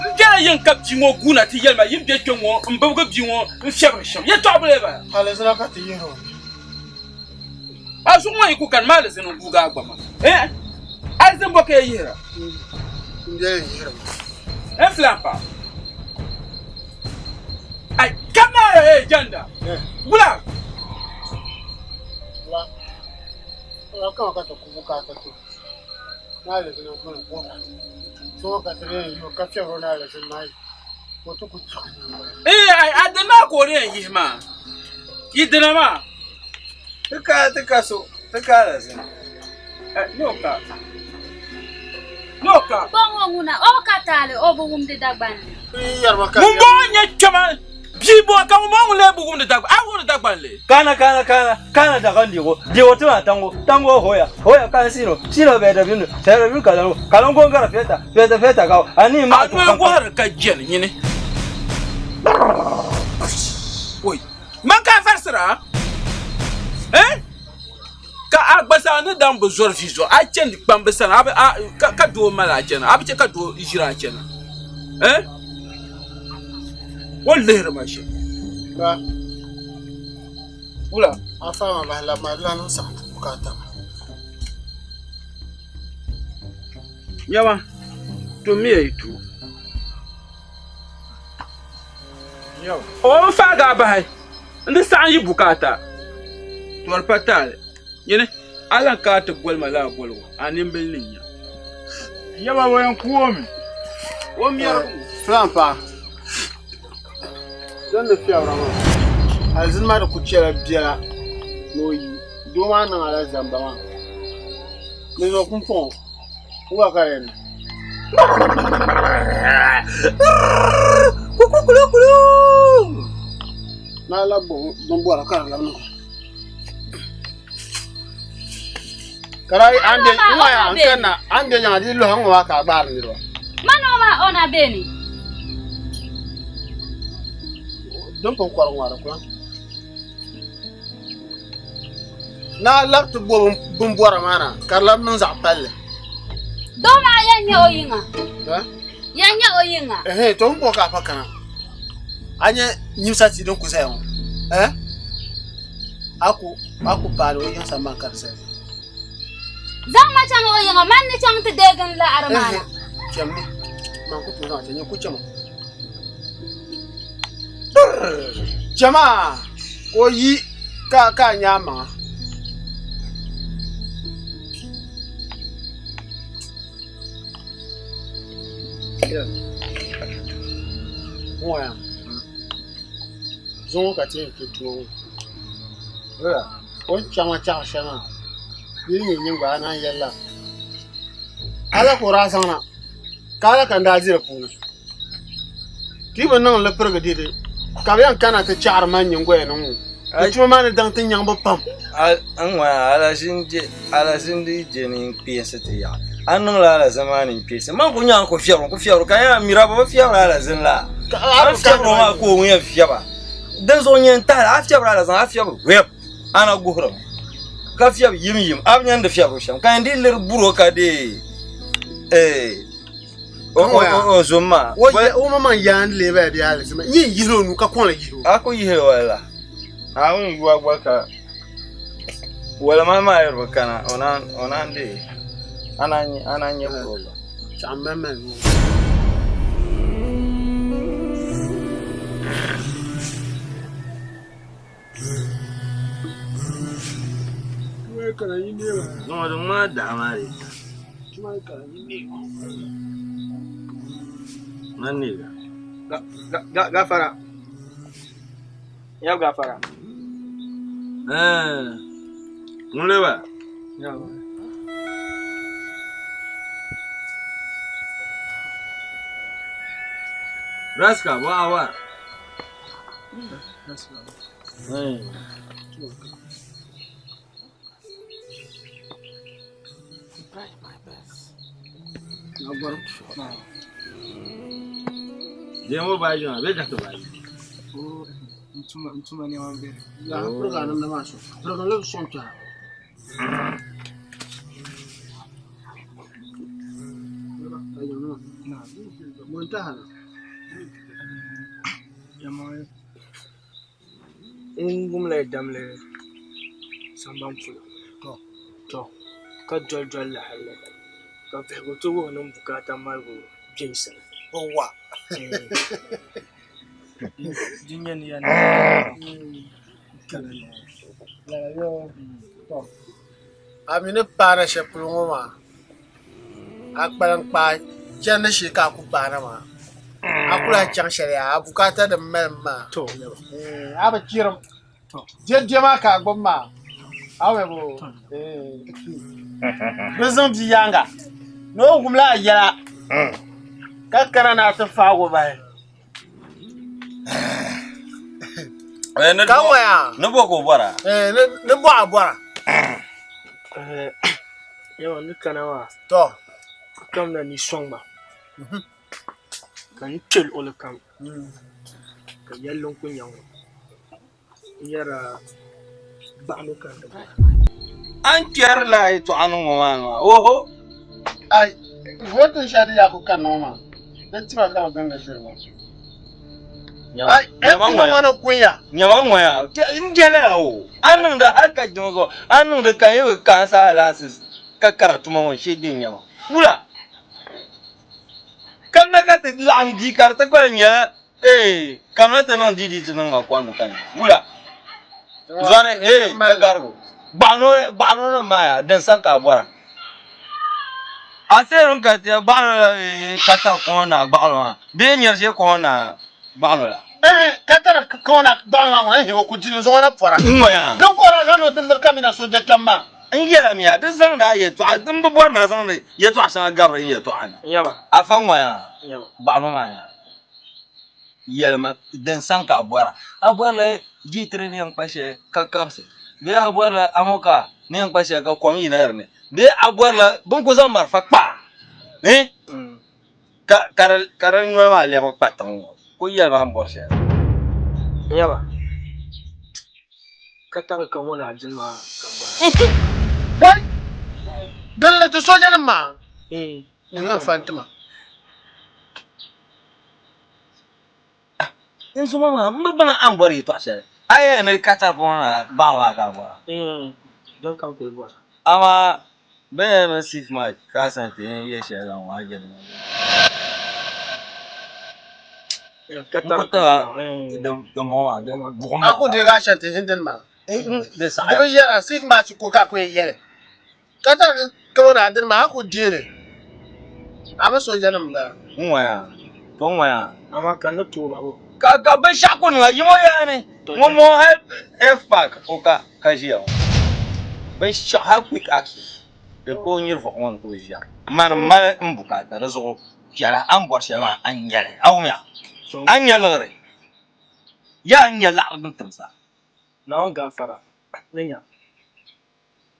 N jɛla yen ka bia ŋɔ guuna ti yɛlima yin bɛ kpɛ ŋɔ n bibigi bia ŋɔ n fiɛbiri shɛm yɛltɔɣa bi lee bala. Ala zama ka ti yɛri o. A zuɣu ŋɔ yi ku kani maa alizini n guugi a gba ma. Eh? Alizini bɔ ka ya yihira. N bɛ yɛri. N filan pa. Ai kama eh janda. Wula. La. La kama ka to ku bukaata to. Na ala zama gbuni bɔra. So ka ti yɛn yo ka fiɛbiri na ala zama yi. O ti ku chaɣi ni. Eh ai a dini maa ka o di yɛn yihi maa. Yi dina maa. ti ka ti ka so ti ka ala zini Eh n'o ka. N'o ka. Bongo nguna o katale o bu wumdi Dagban. Yɛrima ka. Mun bɔ nyɛ kpɛma bia bɔ ka mun bɔ ŋun lee bi wumdi Dagban a wumdi Dagban le. kana kana kana kana daga ndigo digo tuma tango tango hoya hoya kan sino sino bɛ da binu sɛrɛ binu kalango kalango ngara feta feta feta kaw ani ma A dun wɔhiri ka jɛli ɲini. Oi. Man ka farisira. Eh? Ka a gba saa ni dan bi zɔri vi zuɣu a chɛndi kpambi sani a bi a ka ka doo mali a chɛna a bi chɛ ka doo ʒiri a chɛna. Eh? O lihiri ma shɛm. Ba. Wula. A fa ma bahi la ma la niŋ saɣim ti bukaata ma. Nyama to mi ya yi tu. O n faagi a bahi n di saɣam yi bukaata. Tori pa taali. Nyini a lan ka ti boli ma laa boligu a nimbili ni nya. Yaba wayan kuomi. O mɛrigu. Filan paɣa. Zan ni fiɛbira maa. Alizini maa di ku chɛla biɛla ni o yi. Doo maa niŋ ala zamba maa. Ni zuɣu pumpɔŋɔ wa ka di ni. Kukulukulu. Naa la bo bin bɔra ka di labi niŋ. Kara an de ŋɔ ya n kanna an de nyaŋa di lohi ŋɔ maa ka a gbaari niriba. Mano ma ona beni. Din pun kɔri ŋɔ di kula. Naa labi ti bo bin bɔra maa na ka di labi niŋ zaɣ palli. Doo maa yɛn nyɛ o yiŋa. Yɛn nyɛ o yiŋa. Ehe, to n bɔ ka a pa kana. A nyɛ nyimsa tia din ku zaya ŋɔ. Eh? A ku a ku paali o yiŋ sambani ka di zaya. Zaŋ ma chaŋ o yiŋa, man ni chaŋ ti deegi n laɣiri maa na. Chɛmmi, man ku tooi zaŋ a chɛ, nyɛ ku chɛma. Chɛma ka o yi ka ka a nya a maŋa. Ŋɔya zuŋɔ ka ti yɛn kpe tuma ŋɔ o ni chaŋ ma chaɣiri shɛli maa di yi nyɛ nyingoli a naan yɛli la ala ka o daa zaŋ na ka ala ka n daa di di puuni Ti yi bi niŋ li pirigi dede, ka bɛ yɛn kana ti chaɣiri man nyiŋgoya ni ŋɔ. Di tuma maa ni daŋ ti nyaŋ bɛ pam. N ŋɔya alizin di je ni n kpeensi ti yaɣi. A niŋla alizin maa ni n kpeensi. Man ku nyaŋ ku fiɛbiri ku fiɛbiri ka yaa mira bi fiɛbiri alizin la. A fiɛbiri maa ka o yɛn fiɛba. Dinzuɣu nyɛ n tahili a fiɛbiri alizin a fiɛbi wɛb a na guhirimi ka fiɛbi yim yim a bi nya ni di fiɛbiri shɛm ka yɛn dii liri buro ka dee ee. O zom maa. O ma maŋ yaan lee bala bee alizama n yɛn yihila o nuu ka kɔŋ li yihi o. A ku yihi wala. Naawuni yuwa gba ka wala maa maa yiri bi kana o naan deei a naan nyɛ problem. Chaɣ mali mali nuu. Ŋɔ di ŋmaa daa maa di. Man ne ga. Gafara. Ya gafara. Eh. Ŋun le ba? Raska, bo awa. Demo baaji maa bee ka ti baaji? N tuma nɛma m-be di. N wumla yi damli sambani polo to ka doli doli li halli ka vihigu ti wuhi ni n bukaata malibu be n sani. Di nyɛ ni ya A mi ni paana shɛli polo ŋɔ maa a kpalim kpaa chandi shee ka a ku paana maa a ku lahi chaŋ shɛli yaa a bukaata din mali maa a bi chirim diɛdiɛ maa ka a gbubi maa a bi bo bi zaŋ bia yaanga ni o wumla a yɛla ka kana ni a ti faagi o bahi Ka ŋɔya ni bɔ ka o bɔra ni bɔ a bɔra Yawa ni kana maa to kamina ni sɔŋ ma ka n kpe luɣili kam ka yɛlli n ku nya ŋɔ n yɛra gbaɣino ka n ti bɔra. A ni kpɛri la yɛtɔɣa ni ŋɔ maa maa oho. Ai, votin shɛli di yaa ku kanna ŋɔ maa, di tima ka bɛ gindi diri ŋɔ. Ai, Nyama tima ŋɔ ni kunya. Nyama ŋɔya, n jɛla o. A niŋdi hali ka jiŋ zuɣu, a niŋdi ka yi bi kaansi alaafee ka kara tuma ŋɔ shee din nyama. Wula? Kamina ka ti laɣim di ka di ti gba nyɛla Ee, kamina ti niŋ didi ti niŋ ma kɔŋ ka ni wula zɔri ee ka garigu gbaɣino gbaɣino nim maa yaa din sani ka a bɔra a seerim ka ti gbaɣino la ka tari kɔŋ na gbaɣino maa bee nyɛri shee kɔŋ na gbaɣino la ka tari kɔŋ na gbaɣino maa ŋɔ o ku di zuɣu na pɔra n ŋɔya din pɔra zaŋ o ti liri kamina soja kpɛm maa n yɛla miya di zaŋdi a yɛltɔɣa din bi bɔri na zaŋdi yɛltɔɣa shɛŋa gabiri n yɛltɔɣa ni afa ŋɔya gbaɣino maa yaa Yɛlima din sani ka a bɔra. A bɔrila jitiri ni yɛn kpa shɛli ka kabisi bee a bɔrila amokaa ni yɛn kpa shɛli ka kom yina di ni bee a bɔrila bɛ ni ku zaŋ marafa kpa a ka di noli maa lɛbigi kpa tiŋ ŋɔ ku yɛlima a ni bɔri shɛli. Nyaba, ka tari ka ŋɔ ni a dini maa ka gbahi. Wai! Din li ti soojanima maa. Niŋ anfaani ti ma. N zoma maa, m bi baŋ a ni bɔri yɛtɔɣ shɛli. A yɛli ni Qatar puuni na baɣa maa ka a bɔra. Amaa bɛ ni yɛli mi six match ka a sani ti yɛn yɛ shɛli zaŋ maa jɛli maa. N ku taba dimbɔŋɔ maa, buɣim A ku deegi a shɛli ti hindi maa. Di saɣiya. Di bi yɛra six match ko ka a ku yɛn yɛli. Qatar kamani a dini maa a ku deeli a mi soojanim m-bala. N waya, to n waya. Amaa ka n ni tooi ba bo. Ka ka binshɛɣu ku niŋ a yimo yaani ŋun ŋɔ hali F park o ka ka ʒiya ŋɔ binshɛɣu hali quick action di ka o nyiri vuɣu ŋɔ ni ka o ʒiya mani mali n bukaata di zuɣu piɛla a ni bɔri shɛli maa a ni nyɛli a wumya a ni nya liɣiri yaa a ni nya laɣiri din timsa. Naawuni gaafara ni nya.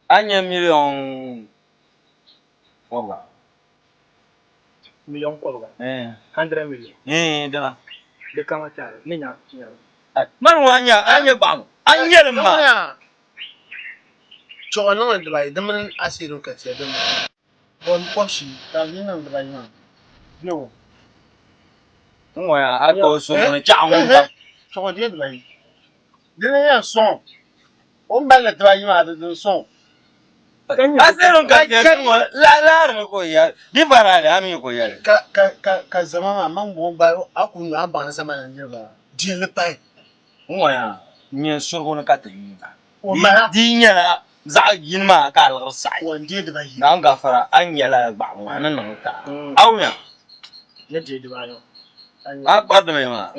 A nya miliɔn kɔbiga. Miliɔn kɔbiga? Hundred million? Eeh dina. Di kama taali ni nya nyɛli. Mani ŋɔ a nya a nya gbaɣimu a nya li maa. Chuɣu niŋli dibayi di mini asiiri ka tia din bala. Bɔn kɔbishii ka di niŋ dibayi maa bɛ o. N ŋɔ ya a ka o so ŋuni chaɣu ŋun ka. Chuɣu deei dibayi dini yɛn sɔŋ O ni mali dibayi maa di din sɔŋ. Asirin ka tiɛ ti ŋɔ laari ni ka o yɛli di barali a mi ka o yɛli. Ka ka ka ka zama maa man ŋɔ gba a ku nyu a baŋ ni zama ni niriba dihili pahi. N ŋɔ yaa nyɛ surigu ni ka ti nyuura di yi nyɛla zaɣ yini maa ka a liɣiri saɣi. O ni deei dibayi. Naawuni gafara a ni nyɛ lala gbaɣibu maa ni niŋ ka a wumya. Ni deei dibayi. A kpari dibayi maa.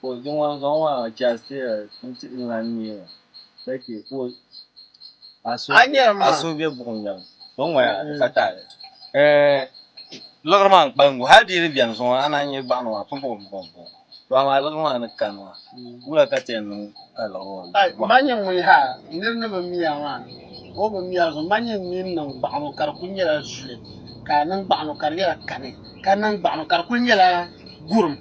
Ka o zaŋ o zaŋ maa Chastela nti lan neei ka chɛ ka o a suhu be buɣim nyɛbu o ni ŋɔya di ka taali. Liɣiri maa n-kpalim gu hal di yi di beni zuŋɔ a naan nya gbaɣino maa pumpɔŋ pumpɔŋ pumpɔŋ. To amaa liɣiri maa ni kani maa wula ka ti yɛn niŋ ka liɣiri ŋɔ Ai, ma nyɛ ŋun ha nir ni bi miya maa, o bi miya zuɣu, ma nyɛ ŋun niŋ gbaɣino ka di kul nyɛla zuli, ka a niŋ gbaɣino ka di nyɛla kani, ka niŋ gbaɣino ka di kul nyɛla gurim.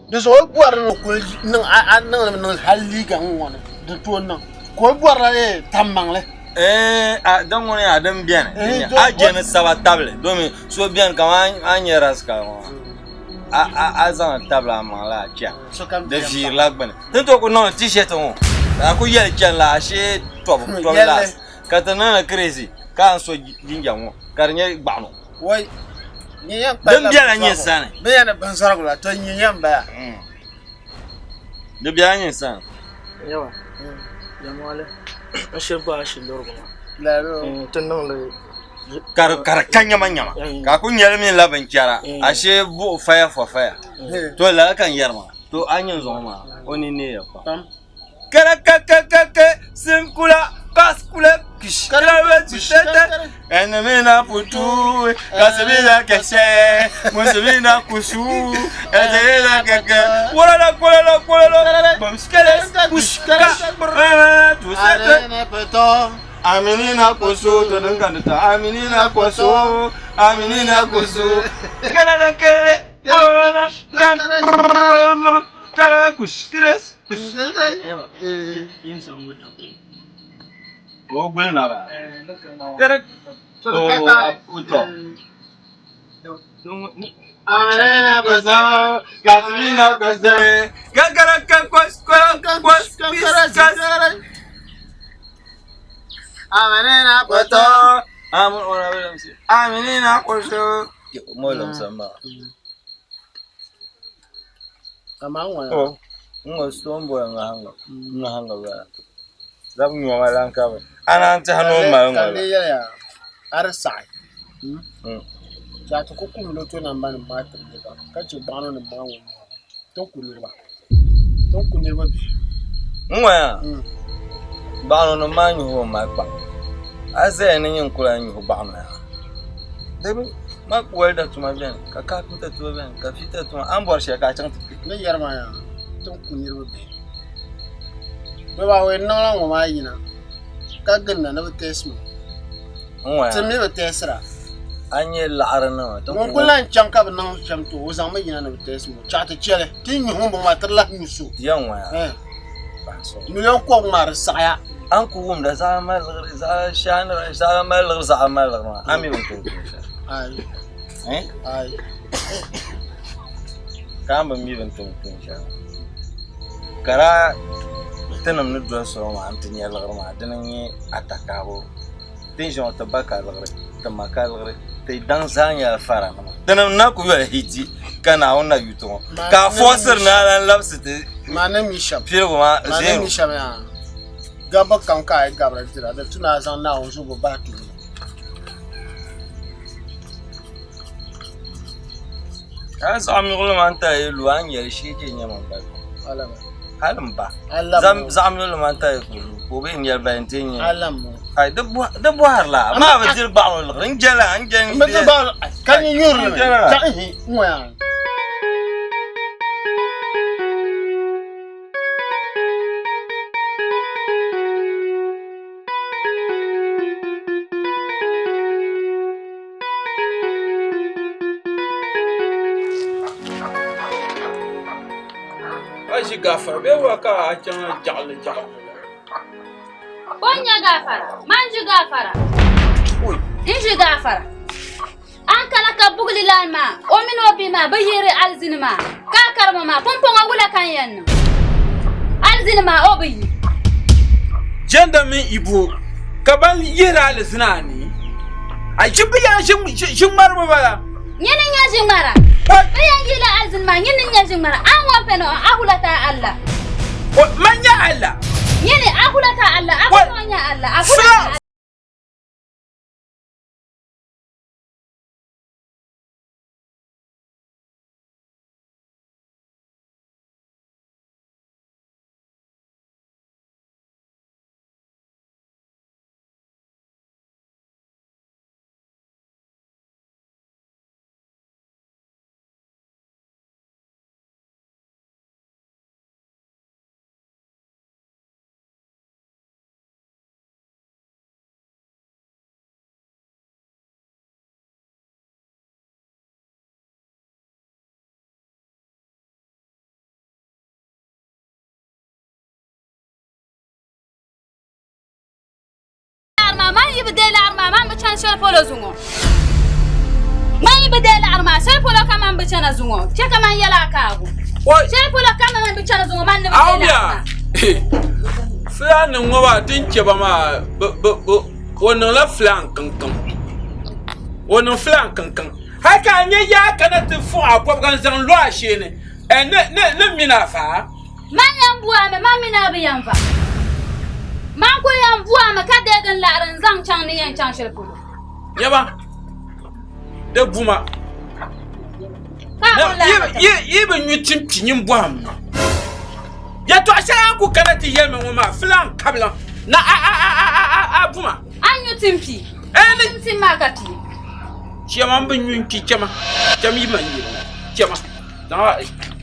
Di zuɣu o bɔri ni o kuli niŋ a niŋ niŋ hali liiga ŋ-ŋɔ ni di tooi niŋ ka o bɔrila tam maŋli. A din ŋuni yaa din beni a je ni saba tabili domi so beni kaman a ni nyɛ rascal ŋɔ maa a zaŋ li tabili a maŋ la a chana di viirila gbuni ti ni tooi kuli niŋli t-shirt ŋɔ ka a kuli yɛli chani la ashee tɔbu tɔbu last ka ti niŋli crazy ka a ni so jinjam ŋɔ ka di nyɛ gbaɣino. Din bela nyɛ sani. Di bela nyɛ sani. Yawa, yɛlimaŋli n shiri gbaai shilɔrigu maa nti niŋ li. Ka di ka nyamanyama ka a ku nyɛli mi la binchɛra ashee buɣu faya fɔ faya to lala ka n yɛri maa to a ni nyɛ zuŋɔ maa o ni neeya pam. Kɛrɛkɛkɛkɛkɛ sinkula kaskula kish kɛrɛbɛtitɛtɛ ɛnimina putu kasimina kɛsɛ musimina kusu ɛdɛyɛla kɛkɛ wolola kolola kolola bamsikɛlɛ kuska tusɛtɛ aminina kusu to din kan ta aminina kusu aminina kusu kɛrɛkɛrɛ kolola kan kɛrɛ kuskires. O gbuli naba. Amaa ŋɔ N ŋɔ stone boy ŋahinga ŋahinga bala zabi nyɔma lan ka bi a naan tiɛhi ni o mali ŋɔ Ka la di yɛliya a di saɣi ka a ti ku kum loto namba nim maa tiri niriba ka chɛ gbaɣino nim maa ŋun ti ku niriba ti ku niriba bihi. N ŋɔ yaa gbaɣino nim maa nyuhi o mali kpa a zaya ni nyin ku lahi nyuhi gbaɣino yaa di ma welda tuma beni ka kapinta tuma beni ka fita tuma a ni bɔri shɛli ka a chaŋ ti kpe. Ni yɛri ma yaa ti ku niriba bihi bɛ baa o yɛn niŋla ŋɔ maa yina ka ginda ni bɛ tɛsi ma ti mi bi tɛsira a nyɛ laɣiri nima ŋun kuli lahi chaŋ ka bi niŋ shɛm ti o o zaŋmi yina ni bi tɛsi ma chaɣ ti chɛli ti nyuhi ŋun bɔŋɔ maa ti di lahi nyu so yɛn ŋɔ yaa miliɔn kɔbigu maa di saɣiya. A ni ku wumda zaɣa mali liɣiri, zaɣa shaanira, zaɣa mali liɣiri, zaɣa mali liɣiri maa, a mi bi tooi tuun shɛli. Ayi. Ayi. Ka a ni bi mi bi ni tooi tuun shɛli maa. Ka daa tinim ni doli soli maa nti nya liɣiri maa, dini n-nyɛ atakaabo. Ti ni ʒiya ŋɔ ti ba ka liɣiri, ti ma ka liɣiri, ti daŋ zaa nyɛla faranima. Tinim na ku yoli hiti ka Naawuni na yu ti ŋɔ, ka a fɔɔsiri ni a lan labisi ti piligu maa Maa ni zero. mi shɛm yaa, gabbu kam ka a yi gabiri dira, di tu ni a zaŋ Naawuni zuɣu bahi tooni. A yi zaɣ miɣili maa n-ti a yi lu, a ni nya li shee je nyama m-bala. Hali m ba. Zaɣ miɣili maa n-ti a yi ku lu, ka o bee n-nyɛli bali nti nyɛ. Ai, di bɔhiri la, amaa bi diri gbaɣino liɣiri. N je la, n je. N bi diri gbaɣino, ka nyin nyuri li mi. Ka n hi, n ŋɔ yaa. A ʒi gafara bee wa ka a chaŋ jaɣali jaɣali Ko n nya gafara, man ʒi gafara. N ʒi gafara. An kana ka bugli lan maa, o mini o bihi maa bi yihiri alizini maa, ka a karima maa, pumpɔŋɔ wula ka n yɛn niŋ? Alizini maa o bi yi. Jɛnda mini Ibo ka ban yihiri alizini a ni, a ʒi bɛ yɛn ʒi ŋmariba bala. Nyini n-nyɛ ʒi ŋmara. Bɛ yɛn yihila alizini maa, nyini n-nyɛ ʒi ŋmara. A ni ŋɔ pɛni o, a hula ti a Allah. Man nyɛ Allah. Nyini, a hula ti a Allah, a ku tooi nya Allah, a hula ti a Allah. Man yi bi deei laɣiri maa, man bi chani shɛli polo zuŋɔ. Man yi bi deei laɣiri maa, shɛli polo ka man bi chana zuŋɔ. Chɛ ka man yɛl a kaagu. Shɛli polo ka man bi chana zuŋɔ, man ni bi deei laɣiri maa. Fulaannima ŋɔ maa ti ni chɛ ba maa o niŋla fulaan kiŋkiŋ o niŋ fulaan kiŋkiŋ hali ka a nya yaa kana ti fuɣi a bɔbiga n-zaŋ lo a shee ni ni mini a vaa. Man yɛn bu a mi, man mini a bi yɛn va. Man kul yɛn bu a mi ka deegi n laɣiri n-zaŋ chaŋ ni yɛn chaŋ shɛli polo. Nyaba, di bu ma. Yi bi nyu tim kpi nyin bɔhim ma. Yɛtɔɣ shɛli a ni ku kana ti yɛli ma ŋɔ maa, filan kabilan na a bu ma. A ni nyu tim kpi? Ni tim maa ka kpi. Chɛma m bi nyu n-kpi, chɛma, chɛm yi man yili ŋɔ, chɛma,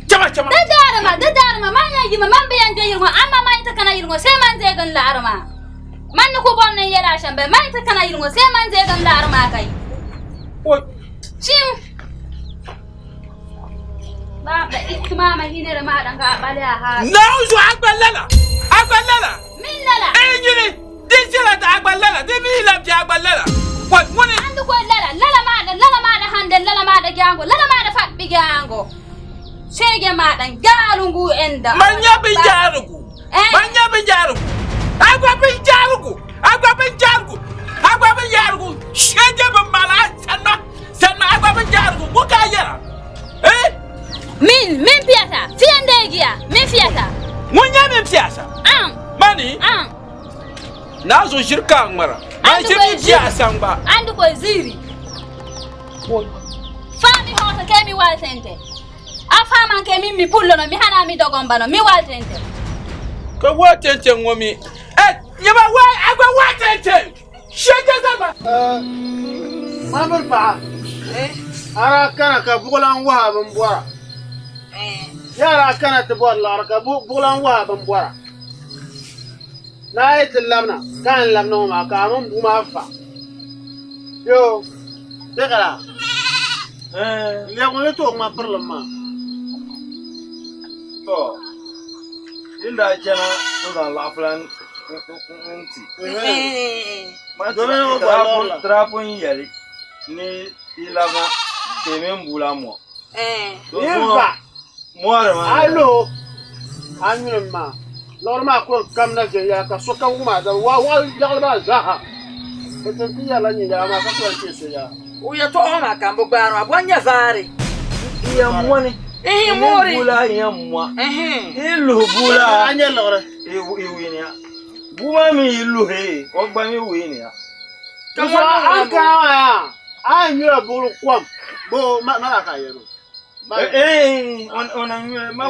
chɛma, chɛma. Di daari ma, di daari ma, man yɛn yimi, man bi yɛn je yili ŋɔ, amaa man yi ti kana yili ŋɔ, see man deegi n laɣiri maa. Man ni ku bɔri ni n yɛl a shɛm bɛ, man yi ti kana yili ŋɔ, see man deegi n laɣiri maa ka yi. Chim. Naawuni zuɣu a gba lala, a gba lala. Min lala. Ee nyini, di jɛla ti a gba lala, di mi lahi bɛ a gba lala. Wa ŋuni. Andi ko lala, lala maa da, lala maa da hande, lala maa da gyango, lala maa da fat bi gyango. Shege maa dan gaalungu enda. Man nya bin jaarigu. Man nya bin jaarigu. A gba bin jaarigu. A gba bin jaarigu. A gba bin jaarigu. Shege bin mala sanna. Sanna a gba bin jaarigu. Ŋun ka a yɛra? Eh? Min, min piyata. Fiyan giya, min fiyata. Ŋun nyɛ min piyasa? An. Mani? An. Naa zo ʒiri ka a ŋmara. Man ʒiri mi piyasa gba. Andi ko ziri. Faami hoto ke mi waltente. A faaman ke min mi pullo no mi hana mi dogon bano mi waltente. Ka waltente ŋɔ mi. Eh, nyɛba wa a gba waltente. Shege zaba. Mambil paɣa, a daa kana ka buɣulan wahi a binbɔra. Yaa daa kana ti bɔri liɣiri ka buɣulan wahi a binbɔra. Ni a yi ti labina ka a ni labina ŋɔ maa ka a mini bua maa va. Yoo, bɛ ka laa? Lɛbigimi ni tooi ŋma pirilim maa. To, din daa chana n zaŋ laɣafu lan n-ti. Domin o gba lɔri la. Tirapu n-yɛli ni yi labina ka yi mini bua la mɔ. Yi va. Mɔri maa. A luhi a nyuli maa liɣiri maa ku kamina viɛnyɛla ka sokam wum a dama waa waɣa yaɣili maa zaaha bɛ ti ti yɛrila nyin yɛla maa ka ku lan chɛ so yɛla. O yɛtɔɣa ŋɔ maa ka n bi gbaari maa, bɔ n-nyɛ vaari? Yɛn mɔni. Ihin, moori. Bua la yɛn mɔ. Yi luhi bua la. A nyɛ liɣiri. Yi wiiniya. Bua maa mi yi luhi o gba mi wiiniya. Ka N sɔrɔ a ni kana maa yaa, a yɛn nyula buɣili kom boo ma la ka a yɛli o. Eh, o na nyuli ma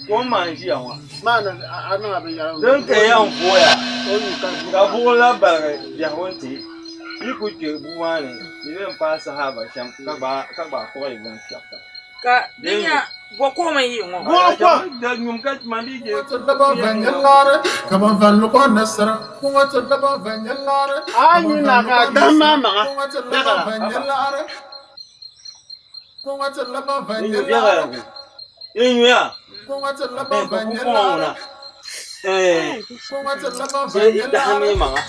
kom maa n-ʒiya ŋɔ. Maa ni a niŋ a binyɛra. Din ka yɛn vooya O nyu ka ka buɣili la baligi biɛhigu nti yi ku kpe bua maa ni di bɛ n-paai sahaba shɛm ka gbaai kpuɣi yi bini fiɛbi tiŋa. Ka di nya bɔ kom n-yi ŋɔ. Buɣili kom. Da nyum ka man di je. A nyu na ka a dahim maa maŋa biɛɣu la. Yi nyuya. Ka kuŋ ŋuna. Sai yi dahim yi maŋa.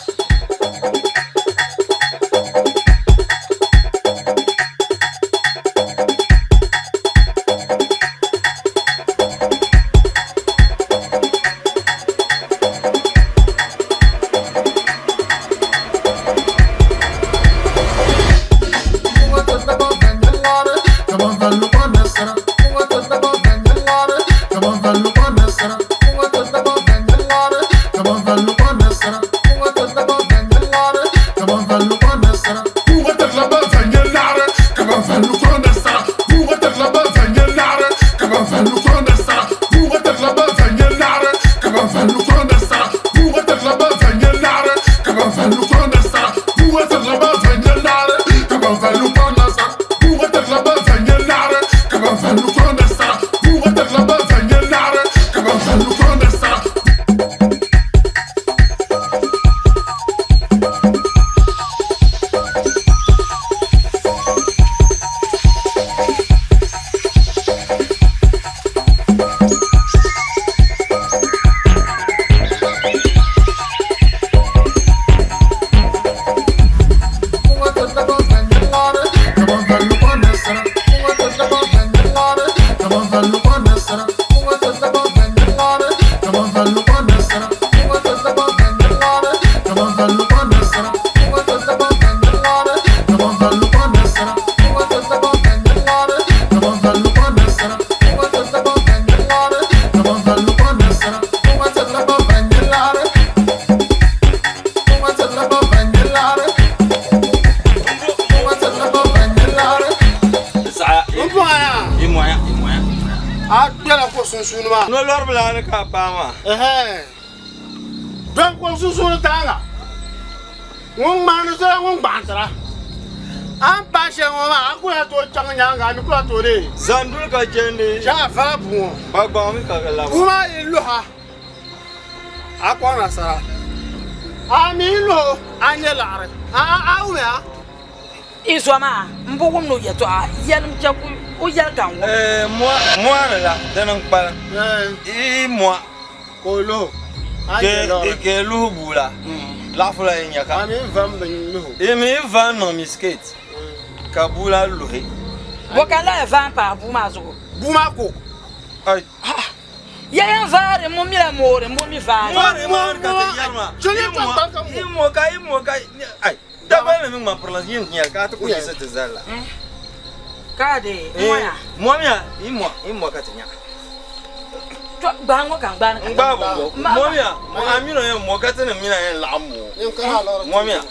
A kpɛla ko sunsuuni maa. No lɔri bila ni ka paa maa. Dɔn ko sunsuuni taaŋa ŋun ŋmaani sola ŋun gbaɣintira. A ni paai shɛli ŋɔ maa a ku lahi tooi chaŋ nyaaŋa a mi ku lahi tooi dee. Zanduli ka chɛndi. Shɛŋa fala bua ŋɔ. Gbagbaŋ mi ka di laba. Bua maa yi luha a kɔŋ nasara. A mi yi luhi o a nyɛ laɣiri. A wumiya. I zo maa m bi wumdi o yɛtɔɣa yɛlim chɛ ka o yɛli ka n wum. Mɔɣini la dini n-kpalim yi mɔɣ ka o luhi a nyɛ liɣiri. Ka luhi bua la laɣifu la yi nya ka. A mi va m-bi luhi o. Yi mi va n-niŋ misiketi ka bua la luhi. Bɔ ka n lahi va m-pahi bua maa zuɣu? Bua maa ko. Ya yɛn vaari m mila moori m mi vaari. Mɔri maa ka ti yɛri maa. Yi mɔ ka yi mɔ ka ai. Dabba mi ŋmani pirila yin nyɛli ka a ti ku yiɣisi ti zali la. Ka de mɔya. Mɔmiya yi mɔ yi mɔ ka ti nya. To gbaai ŋɔ ka n gbaai ni ka. N gbaai bɔŋ bɔ mɔmiya a mini o yɛn mɔ ka ti ni mina yɛn laɣim mɔ mɔmiya.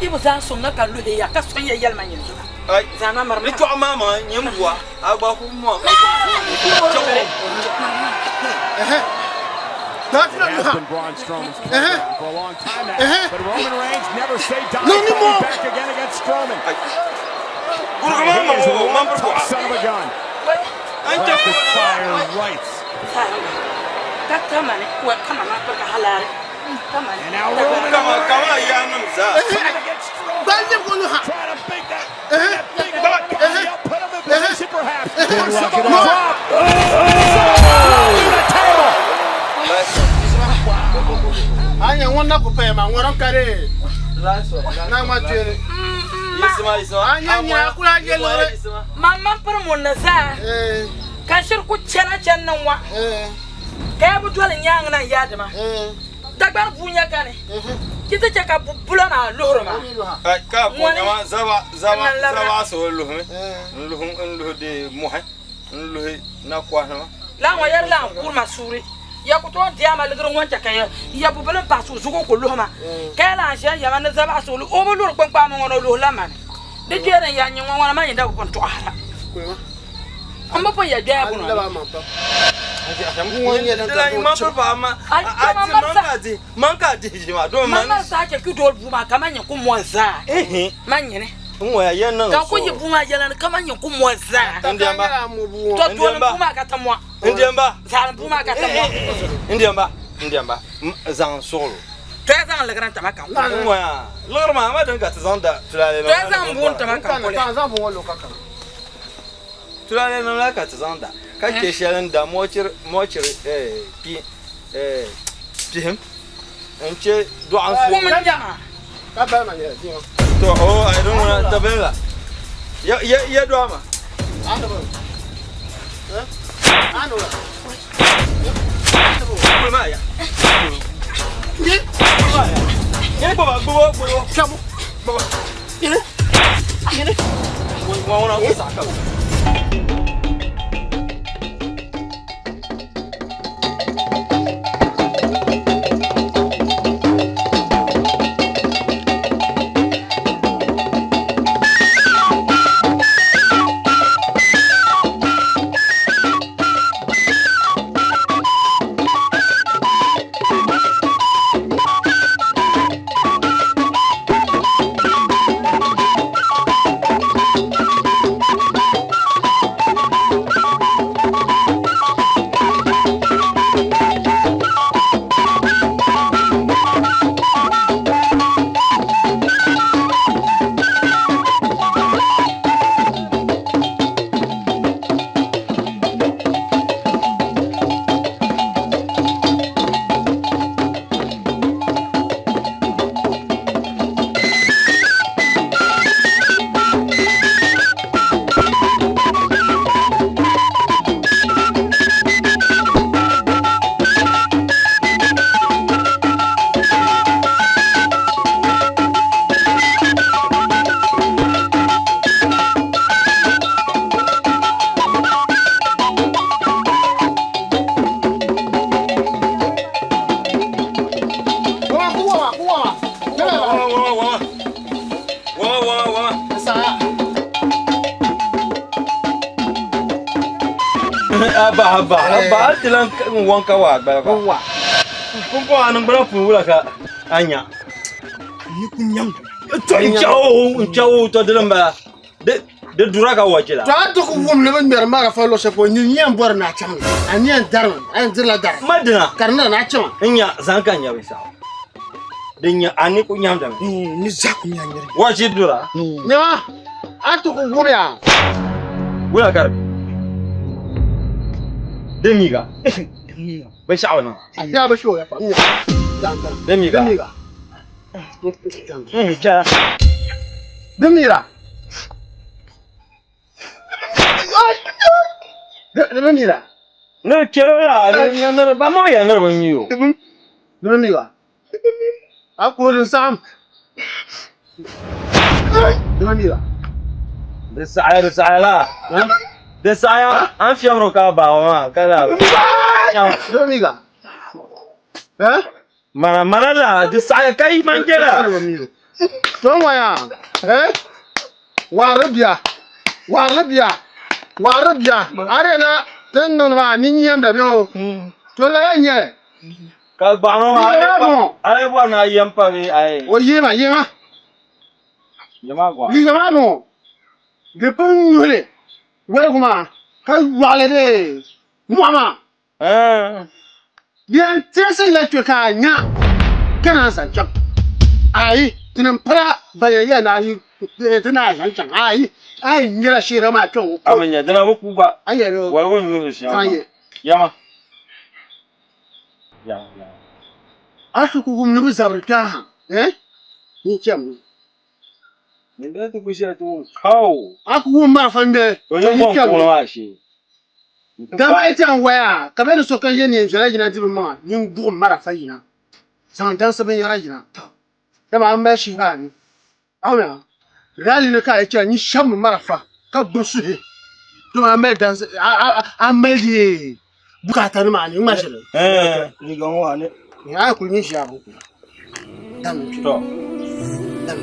I bi zaŋ sɔŋ na ka luhi ya ka sɔŋ ya yɛlima nyin zuɣu. Ai Zaŋ ma miri ni chɔɣu maa maa nyin bua a gba ku mɔ. Has been Braun Strowman's for a long time now. But Roman Reigns never say die. Fighting back again against Strowman. He is one tough son of a gun. Rapid fire rights. Ka tamani wa kama ma pa ka halari. Tamani. And now Roman Kama kama ya nim zaa. Trying to big that, that big body up, put him in position perhaps. For some drop. Oh! Through the table. A nya ŋun na ku paya maa, ŋɔrim ka di na ŋma kpeeni. A nya nyina a kuli a nya liɣiri. Man man piri ŋun ni zaa, ka n shiri ku chana chani ni ŋɔ, ka ya bi doli n nyaaŋa na n-yaai di ma. Dagbani bua nya kani, yi ti chɛ ka bulo maa luhiri ma. Ka Ŋɔni, zaba n lan labina. zabaɣisi o luhimi, n-luhi di mɔhi. N luhi nakɔhinima. Lala ŋɔ yɛri lan kuri ma suuri. Ya ku tooi di a ma ligiri ŋɔ n-chɛ ka ya bu bili m-pahi suzugu ku luhi ma, ka ya lan ʒiya n-yɛma ni zabaɣisi o luhi. O bi luri kpiŋkpaami ŋɔ ni o luhila mani. Di kpee din ya n-nyɛ ŋɔ ŋɔna man yi da bi pun tɔɣisira. M bi pun ya gbɛya bunɔ ni. Man mali saha chɛ kpi dooli bua maa kaman nyini ku mɔni zaa. Man nyini. Ka n ku yi bua maa yɛla ni kaman nyini ku mɔni zaa. Tɔ dooli bua maa ka ti mɔ. Zalim bua maa ka ti mɔ. Ndiɛmba, zaŋ suɣulo. Tɔ ya zaŋ liɣiri n-ti ma ka n kuli. Liɣiri maa, amaa dini ka ti zaŋ da tulaale Tɔ ya zaŋ bua n-ti ma ka n kuli. Tulaale nim la ka ti zaŋ da ka chɛ shɛli n-da mochiri pihim n-chɛ dɔɣim so. Kum n-nyɛ ma. To o ai din ŋuna tabili la ya dɔɣi ma. Kuli maa ya. Gbuba gbuba gbuba. Gbuba. Ŋɔ ŋuna ku saɣi ka. Abba abba abba a ti lan wɔn ka waa gbala ba. Wa. Pumpɔŋ a niŋgbuna puuni wula ka a nya. Ni ku nyam. To n chawo n chawo to dini n bala. Di dura ka wachi la. To a ti ku wum ni bi ŋmɛri marafa luɣu shɛli polo nyin yɛn bɔri ni a chaŋ li a ni yɛn darimi a yɛn dirila dari. Ma dina. Ka di niŋ ni a chaŋ. N nya zaŋ ka n nya binshɛɣu. Din nya a ni ku nyamdimi. Ni zaa ku nya nyiri. Wachi dura. Nɛma a ti ku wum ya. Wula ka di Di miiga. Binshɛɣu bi niŋ. Yaa bi shoo ya pam. Di miiga. Di miiga. Di miiga. Di miiga. Ni chɛrɛ la ni ba maŋ ya ni di bi mi o. Di miiga. A ku di saɣim. Di miiga. Di saɣaya di saɣaya la. Di saɣaya an fiɛbiri ka baawa maa ka la. Di miiga. Mana mana la di saɣaya ka yi man jɛla. To ŋɔ yaa waɣiri bia waɣiri bia waɣiri bia a di na ti ni niŋdi maa a nini nyɛmda bɛ o to la yɛn nyɛli. Ka gbaɣino maa a yi bɔri ni a yɛm pa bee ayi. O yihima yihima liiga maa ŋɔ di pun nyuhili waligu maa ka yɔɣili di mɔɣu maa. Di yɛn tirisi la kpe ka a nya ka naan zaŋ chaŋ. Ayi, tinim pala ban yɛn yɛli ni a yi ti naan zaŋ chaŋ. Ayi, a yi nyɛla sheera maa kpe ŋɔ. A bi nya, dina bi ku gba. A yɛli o. Waligu n-nyuhiri shɛm maa. Ayi. Yama. Yama, yama. A ti ku wum ni bɛ zabiri kpɛhi ha, eh? Nyin chɛmi. Nyin daa ti ku shɛli ti wum kaw. A ku wum marafa ŋmɛli. O ni bɔŋ kuɣili maa shee. Dama yi ti yɛn waya ka bɛ ni sokam ye neen viɛla yina di bɛ maŋa, nyin buɣim marafa yina, zaŋ dansi binyɛra yina. Dama a mali shihi a ni. Amen. Rali ni ka a yi chana nyin shɛbimi marafa ka gbubi suhi. Dama a mali dansi, a mali di bukaata nima a ni ŋma ʒili. Liiga ŋɔ a ni. A yi kuli nyin ʒiya bi ku. Dam kpe. To. Dam.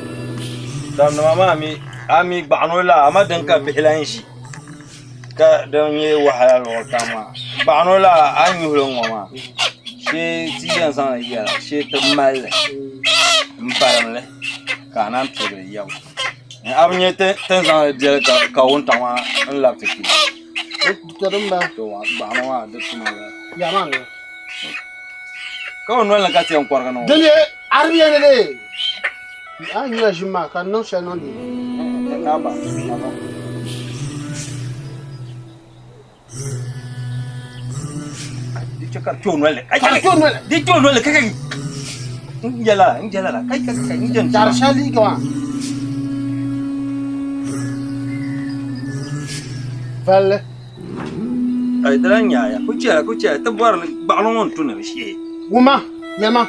Damnima maa mi a mi gbaɣino la ama din ka bihi lan ʒi ka din nyɛ wahala luɣili kam maa gbaɣino la a ni nyuhili ŋɔ maa shee ti yɛn zaŋli yɛla shee ti mali li n barim li ka a naan piigi yɛbu a bi nyɛ ti ni zaŋli deli ka wuntaŋ maa n labi ti kpi gbaɣino maa di tuma la ka o nolini ka ti yɛn kɔrigi niŋ o. Dini Arabiya ni lee a ni nyula ʒim maa ka di niŋ shɛli niŋ di. Di chɛ ka di kpe o nolini. Di kpe o nolini kai kai. N jɛla n jɛla la kai kai kai n jɛn Dari shɛli liiga maa. Valli. Ai di lahi nyaaya ku chɛla ku chɛla ti bɔri ni gbaɣino ŋɔ n tu ni di shee. Wumma yɛlima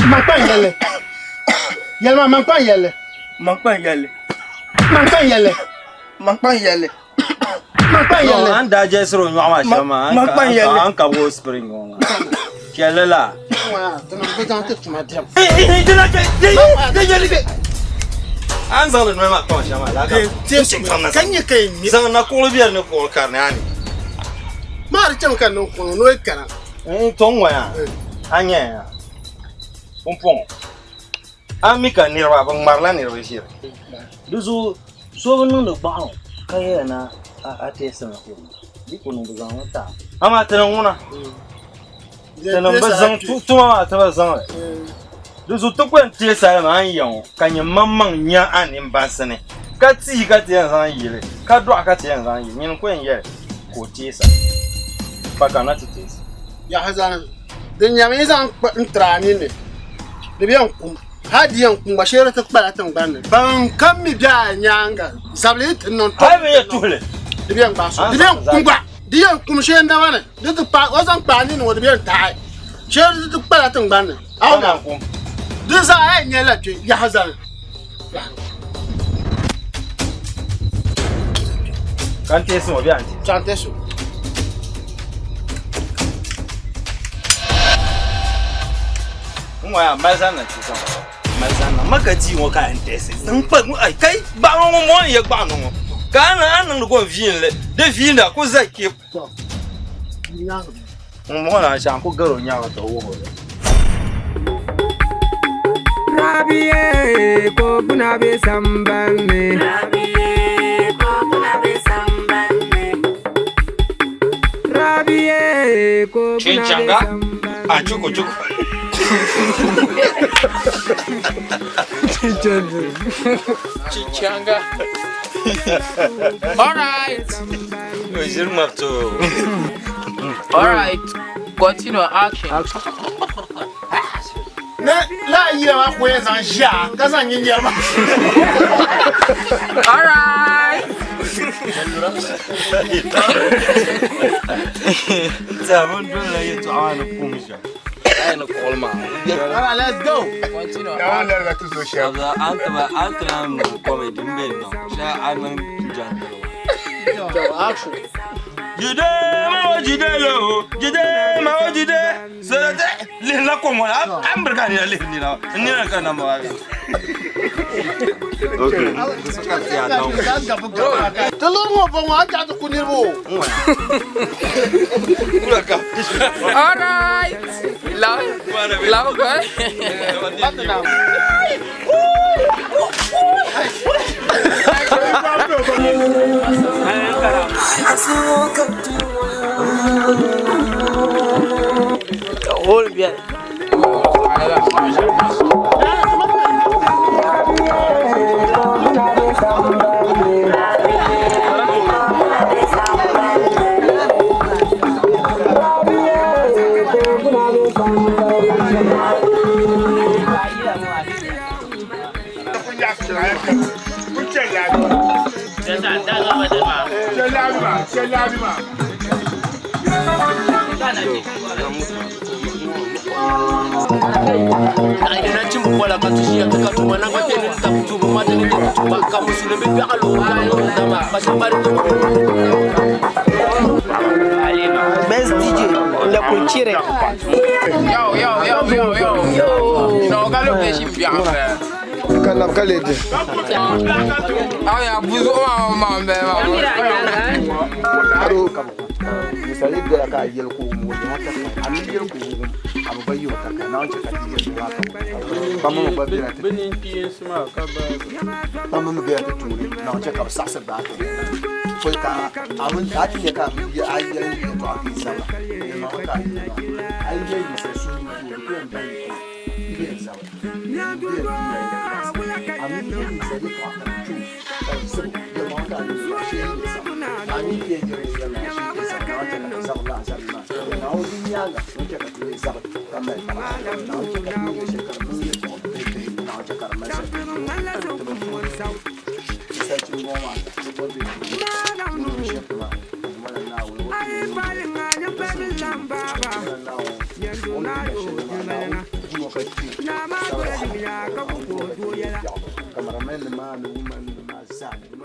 maŋkpa n yɛlli yɛlima maŋkpa n yɛlli maŋkpa n yɛlli maŋkpa n yɛlli maŋkpa n yɛlli maŋkpa n yɛlli. An daa jɛsiri o nyɔɣu maa shɛm maa an kabigi o spring ŋɔ maa chɛlli la. An zaŋdi noli maa kpaŋ shɛm maa laa ka nyɛ ka yi ŋmɛ zaŋ na kuɣuli biɛri ni kuɣuli kari ni a ni maa di chɛmi ka niŋ kuɣu ni o yi kana n to n ŋɔya a nyɛ ya pumpɔŋɔ a mi ka niriba bi ŋmarila niriba ʒiri di zuɣu so bi niŋdi gbaɣino ka yɛya na a teesimi di ku niŋ bi zaŋmi ta amaa ti niŋ ŋuna Tinim bi zaŋ tuma maa ti bi zaŋli. Di zuɣu ti ku yɛn teei salima a ni ya ŋɔ ka nyɛ maŋmaŋ nya a nimbansi ni, ka tia ka ti yɛn zaŋ yili, ka dɔɣu ka ti yɛn zaŋ yili, nyini n-ku yɛn yɛli ka o teei sa, pa ka na ti teei sa. Yaha zani, din nyami yi zaŋ n tiri a ninni, di bi yɛn kum, hal di yɛn kum gba shee di ti kpala tiŋgbani ni. Ban kam mi be a nyaaŋa zabili yi ti niŋ Hal bɛ yɛn tuhili. Di bi yɛn gbaai so, di bi yɛn kum gba. Di yɛn kum shee naba ni, di ti kpaai, o zaŋ kpaai nini ŋɔ di bi yɛn taai shee di ti kpala tiŋgbani ni. Aw kum. Di zaa a yɛn nyɛla kpe yaha zani. Ka n teesi ŋɔ bɛ a ni ti? Chaŋ teesi o. N ŋɔ yaa mali zani na ti zaŋ mali zani na ma ka tii ŋɔ ka a yɛn teesi n kpa ai kai gbaɣino ŋɔ mɔ n yɛ gbaɣino ŋɔ ka a niŋdi ko n viinli di viinda ku za kpe Ŋun bɔŋɔ la shɛŋa ku gari o nyaanga ka o wuhi o li. Rabiye ko kuna be sambani. Rabiye ko kuna be sambani. Rabiye ko kuna be Chinchanga a chuku chuku. Chinchanga. All right. All right. Continue action. Ne la yila maa ku yɛn zaŋ ʒiya ka zaŋ nyinyɛri maa. All right. Sabon dole yɛltɔɣa maa ni kum shɛm. Ayi ni kuɣuli maa. All right, let's go. Continue. An ti lahi niŋ comedy m be niŋ shɛli a niŋ jantili Action. Jide ma o jide lo jide ma o jide sɔrɔtɛ lihi la kom ŋɔ a ni biri ka nina lihi nina n nina ka na maa. Okay. Ti lori ŋɔ bɔŋɔ a chaɣi ti ku niriba o. All right. Love, love, Hol biɛni. Best DJ, la culture. Yo, yo, yo, yo, yo. Yo. No, ka location bi biɛɣu Ka labi ka lee di. Aw ya buzu ma ma ma ma. Ado misali dola ka yɛli ka o mooi ha ka a mi yɛli ka o wum a bi gba yi o ka ka naawuni chɛ ka ti yɛli maa ka kpamba mi gba bela ti Bɛ nini kpeensi maa ka baagi. Kpamba mi bela ti tooni naawuni chɛ ka bi saɣisi baai ti pɔi ka a mi a ti nya ka a mi a yɛli yɛltɔɣa ka yi zabira yɛlimaŋli ka a yɛli maa a yi yɛli ninsal so nuu tooi di ku yɛn baŋ yi ko i yɛn zabira